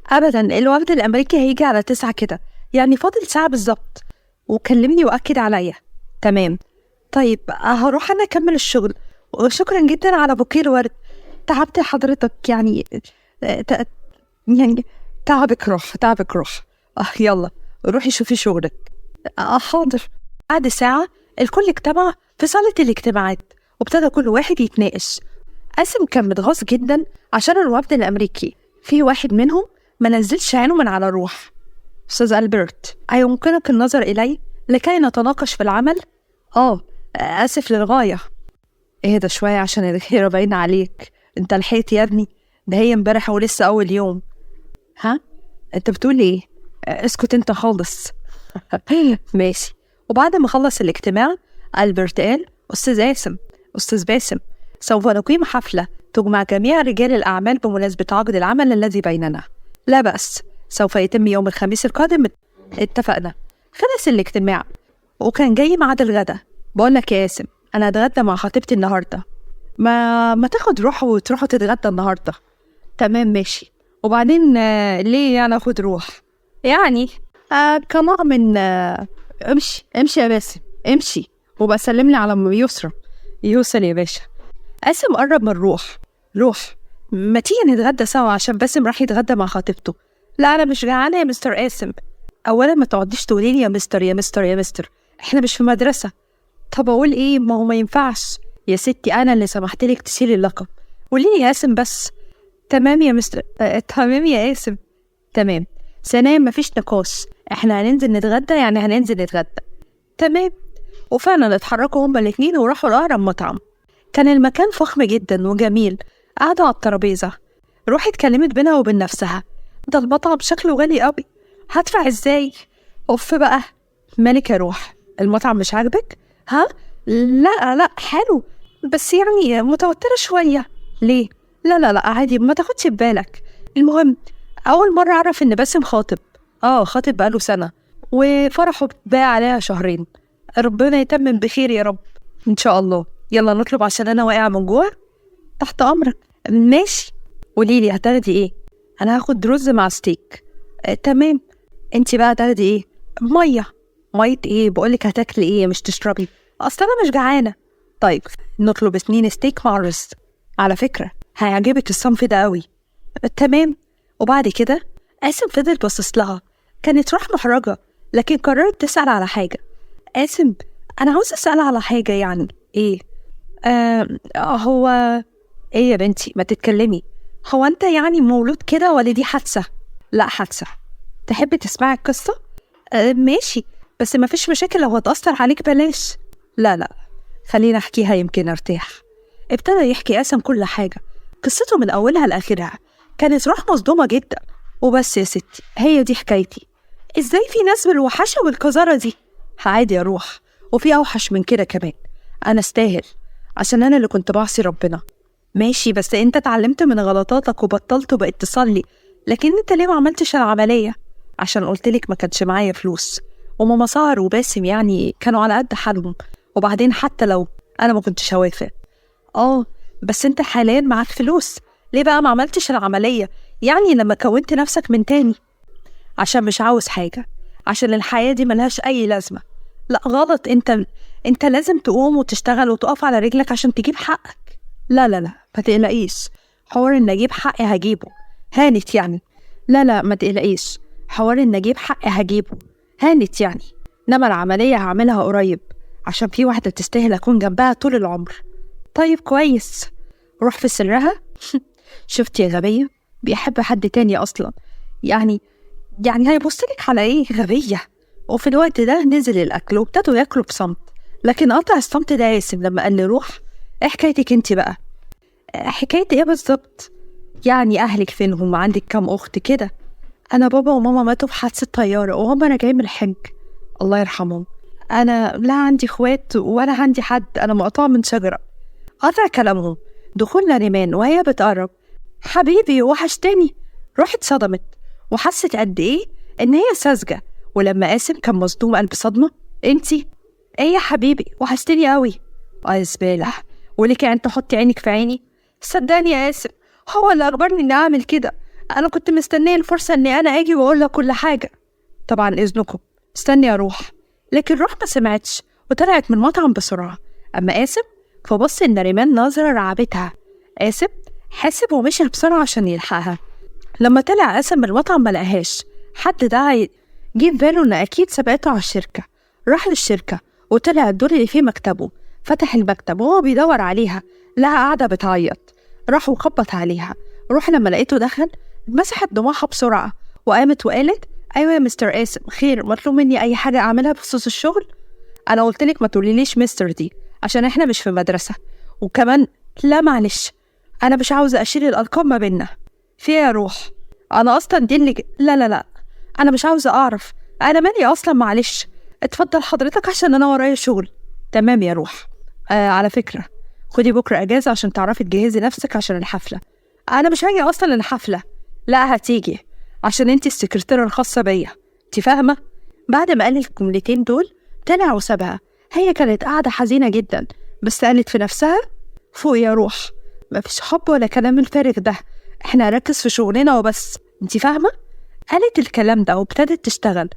Speaker 1: أبدا، الوفد الأمريكي هيجي على 9 كده، يعني فاضل ساعة بالظبط، وكلمني وأكد عليا. تمام، طيب هروح أنا أكمل الشغل، وشكرا جدا على بوكيه الورد، تعبت حضرتك يعني، يعني تعبك روح، تعبك روح. يلا روحي شوفي شغلك. حاضر. بعد ساعة الكل اجتمع في صالة الاجتماعات، وابتدى كل واحد يتناقش. قاسم كان متغاظ جدا عشان الوفد الأمريكي في واحد منهم ما نزلش عينه من على روح. أستاذ ألبرت، أيمكنك النظر إلي لكي نتناقش في العمل؟ آسف للغاية. اهدى شوية عشان الغيرة باينة عليك، انت لحقت يا ابني، ده هي امبارح ولسه أول يوم. ها؟ انت بتقول ايه؟ اسكت انت خالص. ماشي. وبعد ما خلص الاجتماع ألبرت قال، أستاذ قاسم، أستاذ باسم، سوف نقيم حفلة تجمع جميع رجال الأعمال بمناسبة عقد العمل الذي بيننا. لا بأس، سوف يتم يوم الخميس القادم. اتفقنا. خلص الاجتماع وكان جاي ميعاد الغدا. بقول لك يا قاسم، أنا هتغدى مع خطيبتي النهاردة، ما تاخد روح وتروحوا تتغدى النهاردة. تمام ماشي. وبعدين ليه يعني اخد روح؟ يعني كنوع من امشي امشي يا باسم امشي، وبقى سلم لي على يسرا. يوصل يا باشا. قاسم قرب من روح. روح، ما تيجي نتغدى سوا عشان باسم راح يتغدى مع خطيبته. لا انا مش جعانه يا مستر قاسم. اولا ما تقعديش تقولي لي يا مستر يا مستر يا مستر، احنا مش في مدرسه. طب اقول ايه؟ ما هو ما ينفعش يا ستي، انا اللي سمحت لك تشيلي اللقب. قولي لي يا قاسم بس. تمام يا مستر، تمام يا قاسم، تمام. ثانيا مفيش نقاش، احنا هننزل نتغدى يعني هننزل نتغدى. تمام. وفعلا اتحركوا هما الاتنين وراحوا لأقرب مطعم. كان المكان فخم جدا وجميل. قعدوا على الترابيزة. روحي اتكلمت بينها وبين نفسها، ده المطعم شكله غالي قوي، هدفع ازاي؟ اوف بقى. مالك يا روح، المطعم مش عاجبك؟ ها؟ لا لا حلو، بس يعني متوترة شوية. ليه؟ لا لا لا عادي، ما تاخدش ببالك. المهم أول مرة أعرف إن باسم خاطب. خاطب بقاله سنة، وفرحه بقى عليها شهرين. ربنا يتمم بخير يا رب إن شاء الله. يلا نطلب عشان أنا واقعة من جوع. تحت أمرك. ماشي. قوليلي هتاخدي إيه؟ أنا هاخد رز مع ستيك. تمام. أنتي بقى هتاخدي إيه؟ مية. مية إيه؟ بقولك هتاكلي إيه مش تشربي؟ أصل أنا مش جعانة. طيب نطلب 2 ستيك مع رز، على فكرة هيعجبك الصنف ده قوي. تمام. وبعد كده قاسم فضل باصص لها، كانت روح محرجة لكن قررت تسأل على حاجة. قاسم أنا عاوز أسأل على حاجة. يعني إيه؟ هو إيه يا بنتي ما تتكلمي، هو أنت يعني مولود كده ولا دي حادثة؟ لا حادثة. تحبي تسمعي القصة؟ ماشي، بس ما فيش مشاكل لو هتأثر عليك بلاش. لا لا خلينا أحكيها يمكن أرتاح. ابتدى يحكي قاسم كل حاجة، قصته من أولها لآخرها. كانت روح مصدومة جدا. وبس يا ستي هي دي حكايتي. إزاي في ناس بالوحشة والقذارة دي؟ عادي يا روح، وفي أوحش من كده كمان. أنا استاهل عشان أنا اللي كنت بعصي ربنا. ماشي، بس أنت اتعلمت من غلطاتك وبطلت وبقيت تصلي، لكن أنت ليه ما عملتش العملية؟ عشان قلتلك ما كانش معايا فلوس، وماما سهر وباسم يعني كانوا على قد حالهم، وبعدين حتى لو أنا ما كنتش هوافق. بس أنت حاليا معاك فلوس، ليه بقى ما عملتش العملية يعني لما كونت نفسك من تاني؟ عشان مش عاوز حاجة، عشان الحياة دي ملهاش أي لازمة. لا غلط، انت لازم تقوم وتشتغل وتقف على رجلك عشان تجيب حقك. لا لا لا ما تقلقيش، حوار ان اجيب حقي هجيبه، هانت يعني. لا لا ما تقلقيش، حوار ان اجيب حقي هجيبه، هانت يعني. انما العملية هعملها قريب عشان في واحدة تستاهل اكون جنبها طول العمر. طيب كويس. روح في سرها. شفت يا غبية، بيحب حد تاني اصلا، يعني هيبصلك على ايه غبية. وفي الوقت ده نزل الأكل وابتدوا ياكلوا بصمت، لكن قطع الصمت ده قاسم لما قال لي روح ايه حكايتك انت بقى؟ حكايتي ايه بالظبط؟ يعني أهلك فينهم؟ عندك كام أخت كده؟ أنا بابا وماما ماتوا في حادثة طيارة وهم راجعين من الحج، الله يرحمهم. أنا لا عندي اخوات ولا عندي حد، أنا مقطوعة من شجرة. قطع كلامهم دخولنا ريمان وهي بتقرب. حبيبي وحشتني. روح اتصدمت وحست قد ايه إن هي ساذجة. ولما قاسم كان مصدوم قلب صدمة، انتي ايه يا حبيبي وحشتني قوي. يا زبالة، ولك انت تحطي عينك في عيني؟ صدقني يا قاسم هو اللي اجبرني اني اعمل كده، انا كنت مستنيه الفرصة اني انا اجي واقول لك كل حاجة. طبعا اذنكم استني اروح. لكن روح ما سمعتش وطلعت من المطعم بسرعة. اما قاسم فبص ان ريمان نظره رعبتها. قاسم حاسب ومشي بسرعة عشان يلحقها. لما طلع قاسم من المطعم ما لقاهاش. حد ده جه في باله إن أكيد سبقته على الشركة. راح للشركة وطلع الدور اللي فيه مكتبه، فتح المكتب وهو بيدور عليها، لها قاعدة بتعيط. راح وخبط عليها. روح لما لقيته دخل مسحت دموعها بسرعة وقامت وقالت أيوة يا مستر قاسم، خير؟ مطلوب مني أي حاجة أعملها بخصوص الشغل؟ أنا قلتلك ما تقوليليش مستر دي عشان إحنا مش في مدرسة، وكمان لا معلش أنا مش عاوزة أشيل الألقاب ما بينا. في يا روح؟ أنا أصلا دي اللي لا لا لا أنا مش عاوزة أعرف، أنا مالي أصلا، معلش اتفضل حضرتك عشان أنا ورايا شغل. تمام يا روح. على فكرة خدي بكرة أجازة عشان تعرفي تجهزي نفسك عشان الحفلة. أنا مش هاجي أصلا الحفلة. لا هتيجي عشان أنتي السكرتيرة الخاصة بيا، أنتي فاهمة؟ بعد ما قال الجملتين دول طلع وسابها. هي كانت قاعدة حزينة جدا، بس قالت في نفسها فوق يا روح، مفيش حب ولا كلام الفارغ ده، احنا هنركز في شغلنا وبس، أنتي فاهمة؟ قالت الكلام ده وابتدت تشتغل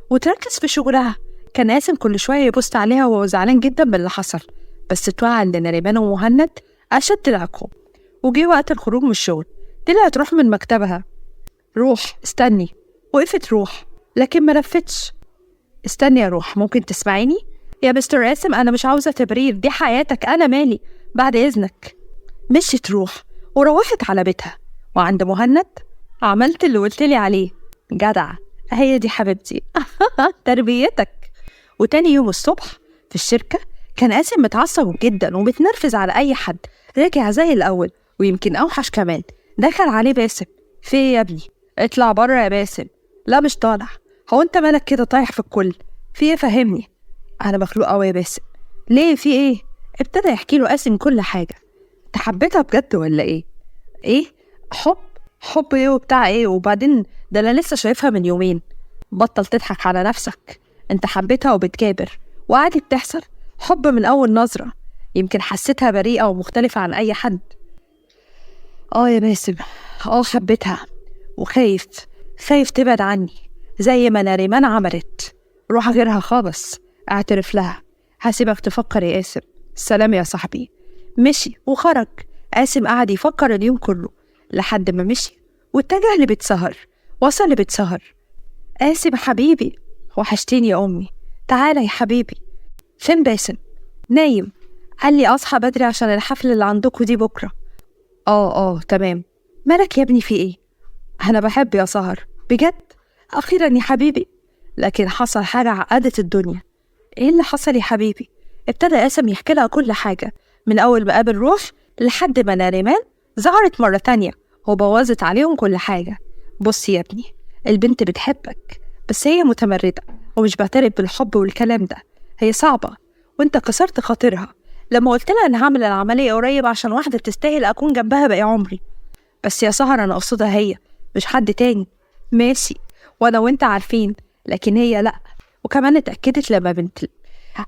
Speaker 1: وتركز في شغلها. كان قاسم كل شوية يبص عليها وهو زعلان جدا من اللي حصل، بس اتوعى ان نريمان ومهند أشد العقاب. وجه وقت الخروج من الشغل، طلعت روح من مكتبها. روح استني. وقفت روح لكن ما لفتش. استني يا روح، ممكن تسمعيني؟ يا مستر قاسم أنا مش عاوزة تبرير، دي حياتك أنا مالي، بعد إذنك. مشيت روح وروحت على بيتها. وعند مهند عملت اللي قلتلي عليه، جدع هي دي حبيبتي تربيتك. وتاني يوم الصبح في الشركة كان قاسم متعصب جدا ومتنرفز على أي حد، رجع زي الأول ويمكن أوحش كمان. دخل عليه باسم. في إيه يا ابني؟ اطلع بره يا باسم. لا مش طالع. هو انت مالك كده طايح في الكل؟ في ايه فهمني؟ انا مخلوق قوي يا باسم. ليه في ايه؟ ابتدى يحكي له قاسم كل حاجة. انت حبيتها بجد ولا ايه؟ ايه حب؟ حب ايه وبتاع ايه؟ وبعدين ده انا لسه شايفها من يومين. بطل تضحك على نفسك، انت حبيتها وبتكابر وعادي بتحصل، حب من اول نظرة، يمكن حسيتها بريئة ومختلفة عن اي حد. اه يا باسم، اه حبيتها وخايف، خايف تبعد عني زي ما نريمان عملت. روح غيرها خالص، اعترف لها. هسيبك تفكر يا قاسم. سلام يا صاحبي. مشي وخرج. قاسم قعد يفكر اليوم كله لحد ما مشي واتجه لبيت سهر. وصل لبيت سهر. قاسم حبيبي، وحشتيني يا أمي، تعالى يا حبيبي. فين باسم؟ نايم، قال لي أصحى بدري عشان الحفلة اللي عندكوا دي بكرة. آه تمام. مالك يا ابني، في إيه؟ أنا بحب يا سهر. بجد؟ أخيرا يا حبيبي. لكن حصل حاجة عقدت الدنيا. إيه اللي حصل يا حبيبي؟ ابتدى قاسم يحكي لها كل حاجة من أول ما قابل روح لحد ما ناريمان ظهرت مرة تانية وبوظت عليهم كل حاجة. بص يا ابني، البنت بتحبك بس هي متمردة ومش بعترف بالحب والكلام ده، هي صعبة وانت كسرت خاطرها لما قلت لها ان هعمل العملية قريب عشان واحدة تستاهل اكون جنبها باقي عمري. بس يا سهر انا اقصدها هي مش حد تاني. ماشي، وانا وانت عارفين، لكن هي لا. وكمان اتأكدت لما بنت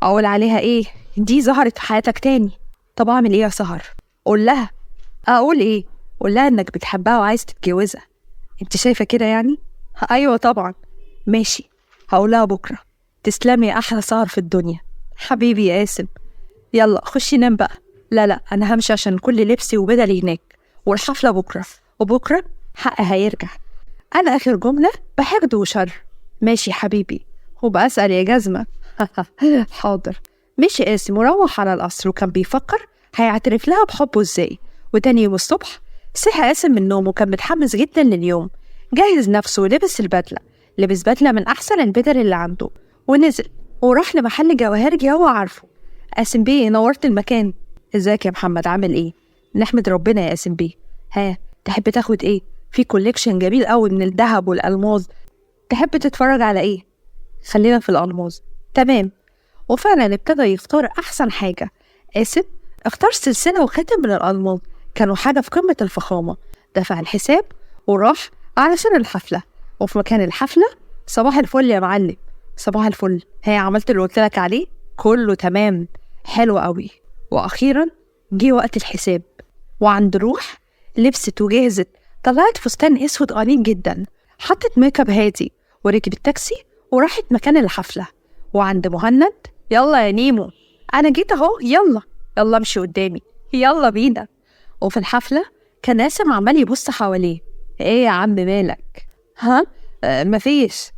Speaker 1: اقول عليها ايه دي ظهرت في حياتك تاني. طب اعمل ايه يا سهر؟ قول لها. اقول ايه؟ قول لها انك بتحبها وعايز تتجوزها. انت شايفة كده يعني؟ ايوه طبعا. ماشي، هقولها بكرة. تسلمي يا احلى سهر في الدنيا. حبيبي يا قاسم، يلا خشي نام بقى. لا انا همشي عشان كل لبسي وبدلي هناك والحفلة بكرة، وبكرة حقي هيرجع. انا اخر جملة بحقد وشر. ماشي يا حبيبي، وبقى اسأل يا جزمة. حاضر. مشي قاسم وروح على القصر، وكان بيفكر هيعترف لها بحبه ازاي. وتاني يوم الصبح صحي قاسم من نومه وكان متحمس جدا لليوم. جهز نفسه ولبس البدلة، لبس بدلة من أحسن البدل اللي عنده، ونزل وراح لمحل جواهرجي هو عارفه. قاسم بيه، نورت المكان. ازيك يا محمد، عامل ايه؟ نحمد ربنا يا قاسم بيه. ها، تحب تاخد ايه؟ في collection جميل قوي من الذهب والألماظ، تحب تتفرج على ايه؟ خلينا في الألماظ. تمام. وفعلا ابتدى يختار أحسن حاجة. قاسم اختار سلسلة وخاتم من الألماظ، كانوا حاجة في قمة الفخامة. دفع الحساب وراح علشان الحفلة. وفي مكان الحفلة، صباح الفل يا معلم. صباح الفل. هي عملت اللي قلت لك عليه؟ كله تمام، حلو قوي. وأخيرا جه وقت الحساب. وعند روح لبست وجهزت، طلعت فستان أسود أنيق جدا، حطت make up هادي وركبت تاكسي وراحت مكان الحفلة. وعند مهند، يلا يا نيمو أنا جيت أهو، يلا يلا امشي قدامي، يلا بينا. وفي الحفلة كان قاسم عمال يبص حواليه. ايه يا عم مالك؟ ها؟ مفيش.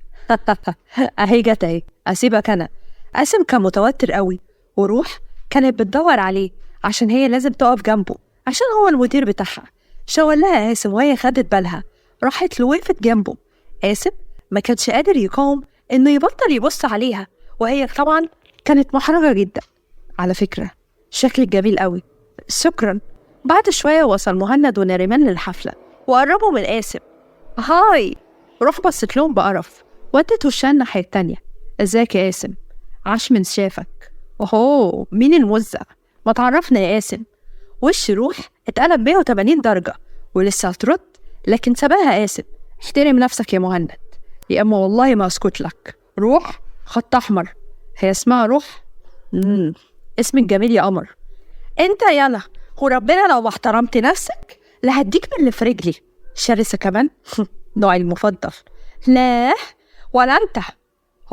Speaker 1: اهي جت اهي، اسيبك انا. قاسم كان متوتر قوي، وروح كانت بتدور عليه عشان هي لازم تقف جنبه عشان هو المدير بتاعها. شاور لها قاسم وهي خدت بالها، راحت له وقفت جنبه. قاسم ما كانش قادر يقاوم انه يبطل يبص عليها، وهي طبعا كانت محرجة جدا. على فكرة شكلك جميل قوي. شكرا. بعد شوية وصل مهند وناريمان للحفلة وقربوا من قاسم. هاي. روح بصت لهم بقرف ودت وشها الناحية التانية. ازيك يا قاسم؟ عاش من شافك. اوهو، مين الموزع؟ ما تعرفنا يا قاسم. وش روح اتقلب 180 درجة ولسه هترد، لكن سبقها قاسم. احترم نفسك يا مهند، يا اما والله ما اسكت لك. روح خط احمر. هي اسمها روح؟ اسمك جميل يا قمر. انت يلا، وربنا لو ما احترمت نفسك لا هديك من اللي في رجلي. شرسة كمان. نوعي المفضل. لا ولا انت،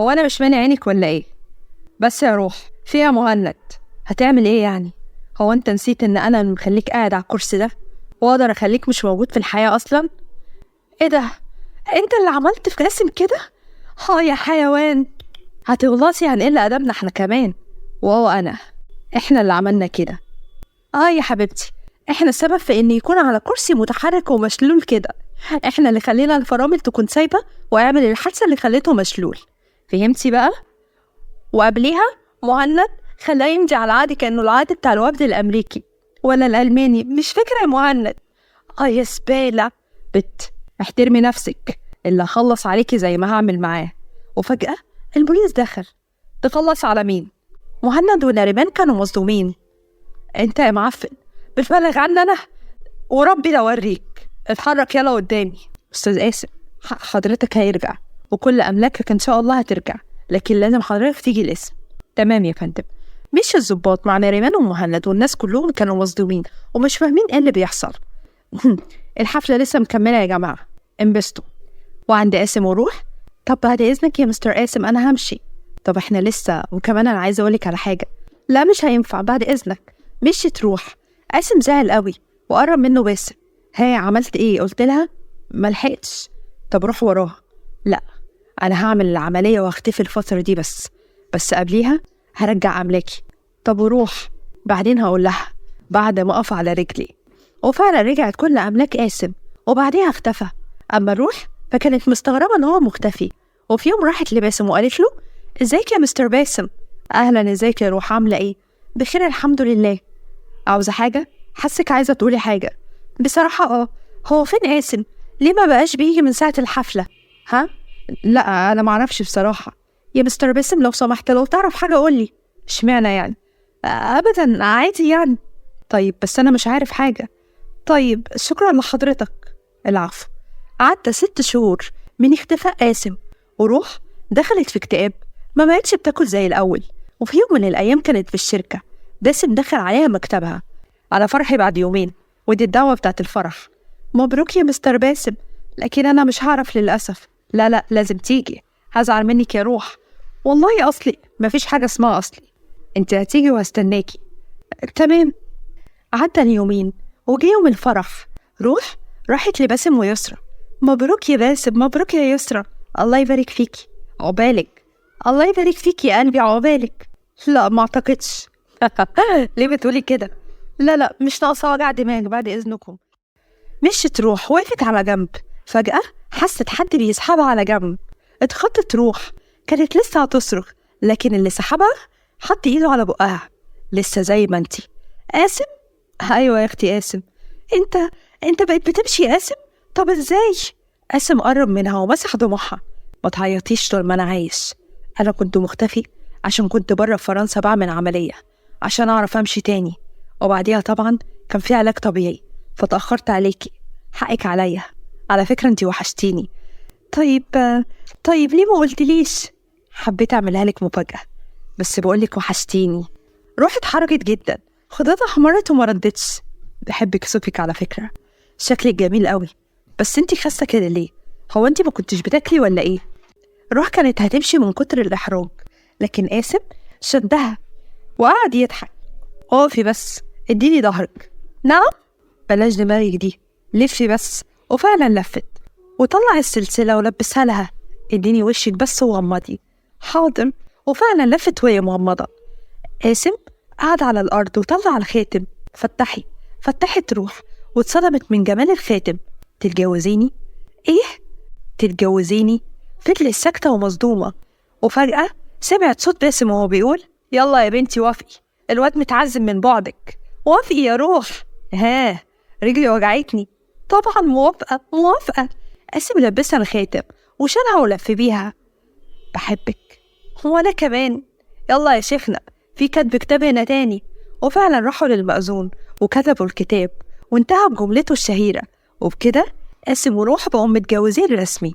Speaker 1: هو انا مش مانع عينك ولا ايه؟ بس يا روح فيها مهند، هتعمل ايه يعني؟ هو انت نسيت ان انا اللي مخليك قاعد على الكرسي ده واقدر اخليك مش موجود في الحياة اصلا؟ ايه ده، انت اللي عملت في قاسم كده؟ ها يا حيوان، هتغلطي هنقل ادبنا احنا كمان. وهو انا، احنا اللي عملنا كده. اه يا حبيبتي، احنا السبب في ان يكون على كرسي متحرك ومشلول كده. احنا اللي خلينا الفرامل تكون سايبه واعمل الحادثه اللي خليته مشلول. فهمتي بقى؟ وقبليها مهند خلاه يمضي على العقد كانه العقد بتاع الوفد الامريكي ولا الالماني، مش فاكره يا مهند. اه يا زباله. بت احترمي نفسك، اللي هخلص عليكي زي ما هعمل معاه. وفجاه البوليس دخل. تخلص على مين؟ مهند وناريمان كانوا مصدومين. انت يا معفن بتبلغ عني انا؟ وربي لو اوريك. اتحرك يلا قدامي. استاذ قاسم، حق حضرتك هيرجع وكل املاكك ان شاء الله هترجع، لكن لازم حضرتك تيجي القسم. تمام يا فندم. مشي الظباط مع ناريمان ومهند، والناس كلهم كانوا مصدومين ومش فاهمين ايه اللي بيحصل. الحفله لسه مكمله يا جماعه، انبسطوا. وعند قاسم وروح، طب بعد اذنك يا مستر قاسم انا همشي. طب احنا لسه، وكمان انا عايزه اقولك على حاجه. لا مش هينفع بعد إذنك. مشيت روح. قاسم زعل قوي وقرب منه باسم. ها عملت إيه؟ قلت لها ملحقتش. طب روح وراها. لا أنا هعمل العملية واختفي الفترة دي، بس قبليها هرجع أملاكي. طب وروح بعدين هقول لها بعد ما أقف على رجلي. وفعلا رجعت كل أملاك قاسم وبعديها اختفى. أما الروح فكانت مستغربة إن هو مختفي. وفي يوم راحت لباسم وقالت له ازيك يا مستر باسم؟ أهلا، ازيك يا روح، عاملة إيه؟ بخير الحمد لله. عاوزة حاجة؟ حاسك عايزة تقولي حاجة. بصراحة هو فين قاسم؟ ليه ما بقاش بيجي من ساعة الحفلة؟ ها؟ لا أنا معرفش بصراحة. يا مستر باسم لو سمحت لو تعرف حاجة قولي. اشمعنى يعني؟ أبدا عادي يعني. طيب بس أنا مش عارف حاجة. طيب شكرا لحضرتك. العفو. عدى 6 شهور من اختفاء قاسم، وروح دخلت في اكتئاب، ما بقتش بتاكل زي الأول. وفي يوم من الأيام كانت في الشركة، باسم دخل عليها مكتبها. على فرحي بعد يومين، ودي الدعوة بتاعت الفرح. مبروك يا مستر باسم، لكن أنا مش هعرف للأسف. لا لا لازم تيجي، هزعل منك يا روح. والله أصلي مفيش حاجة اسمها أصلي، انت هتيجي وهستناكي. تمام. عدى اليومين وجي يوم الفرح. روح راحت لباسم ويسرى. مبروك يا باسم، مبروك يا يسرى. الله يبارك فيكي، عقبالك. الله يبارك فيكي يا قلبي، عقبالك. لا ما اعتقدش. ليه بتقولي كده؟ لا لا مش ناقصه وجع دماغ بعد اذنكم. مشيت روح، وقفت على جنب. فجأة حست حد بيسحبها على جنب. اتخطت روح، كانت لسه هتصرخ، لكن اللي سحبها حط ايده على بقها. لسه زي ما انتي. قاسم؟ ايوه يا اختي قاسم. انت بقيت بتمشي يا قاسم؟ طب ازاي؟ قاسم قرب منها ومسح دموعها. ما تعيطيش طول ما انا عايش. انا كنت مختفي عشان كنت بره في فرنسا بعمل عملية عشان اعرف امشي تاني، وبعديها طبعا كان في علاج طبيعي فتأخرت عليكي، حقك عليا. على فكرة انتي وحشتيني. طيب ليه ما قلتليش؟ حبيت اعملها لك مفاجأة، بس بقولك وحشتيني. روحي اتحركت جدا، خدتها حمرت وما ردتش. بحب كسوفك على فكرة، شكلك جميل قوي، بس انتي خاسة كده ليه؟ هو انتي ما كنتش بتاكلي ولا ايه؟ روح كانت هتمشي من كتر الإحراج، لكن قاسم شدها وقعد يضحك. اقفي بس، اديني ظهرك. نعم؟ بلاش دماغك دي، لفي بس. وفعلا لفت وطلع السلسلة ولبسها لها. اديني وشك بس وغمضي. حاضر. وفعلا لفت وهي مغمضة. قاسم قعد على الأرض وطلع الخاتم. فتحي. فتحت روح واتصدمت من جمال الخاتم. تتجوزيني؟ ايه؟ تتجوزيني؟ فضلت ساكتة ومصدومة. وفجأة سمعت صوت باسم وهو بيقول يلا يا بنتي وافقي، الواد متعزم من بعدك، وافقي يا روح. ها رجلي وجعتني. طبعا موافقة موافقة. قاسم لبسها الخاتم وشالها ولف بيها. بحبك. وانا كمان. يلا يا شيخنا في كتب كتاب هنا تاني. وفعلا راحوا للمأذون وكتبوا الكتاب وانتهى بجملته الشهيرة. وبكده قاسم وروح بقوا متجوزين رسمي.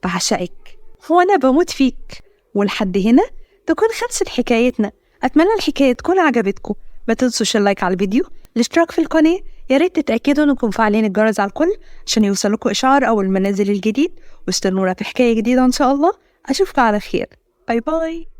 Speaker 1: بعشقك وانا بموت فيك. ولحد هنا تكون خلصت حكايتنا. اتمنى الحكاية تكون عجبتكم. ما تنسوش ال like على الفيديو، الاشتراك في القناة، يا ريت تتأكدوا انكم مفعلين الجرس على الكل عشان يوصلكوا اشعار اول ما ننزل الجديد. واستنونا في حكاية جديدة ان شاء الله. اشوفكم على خير. bye bye.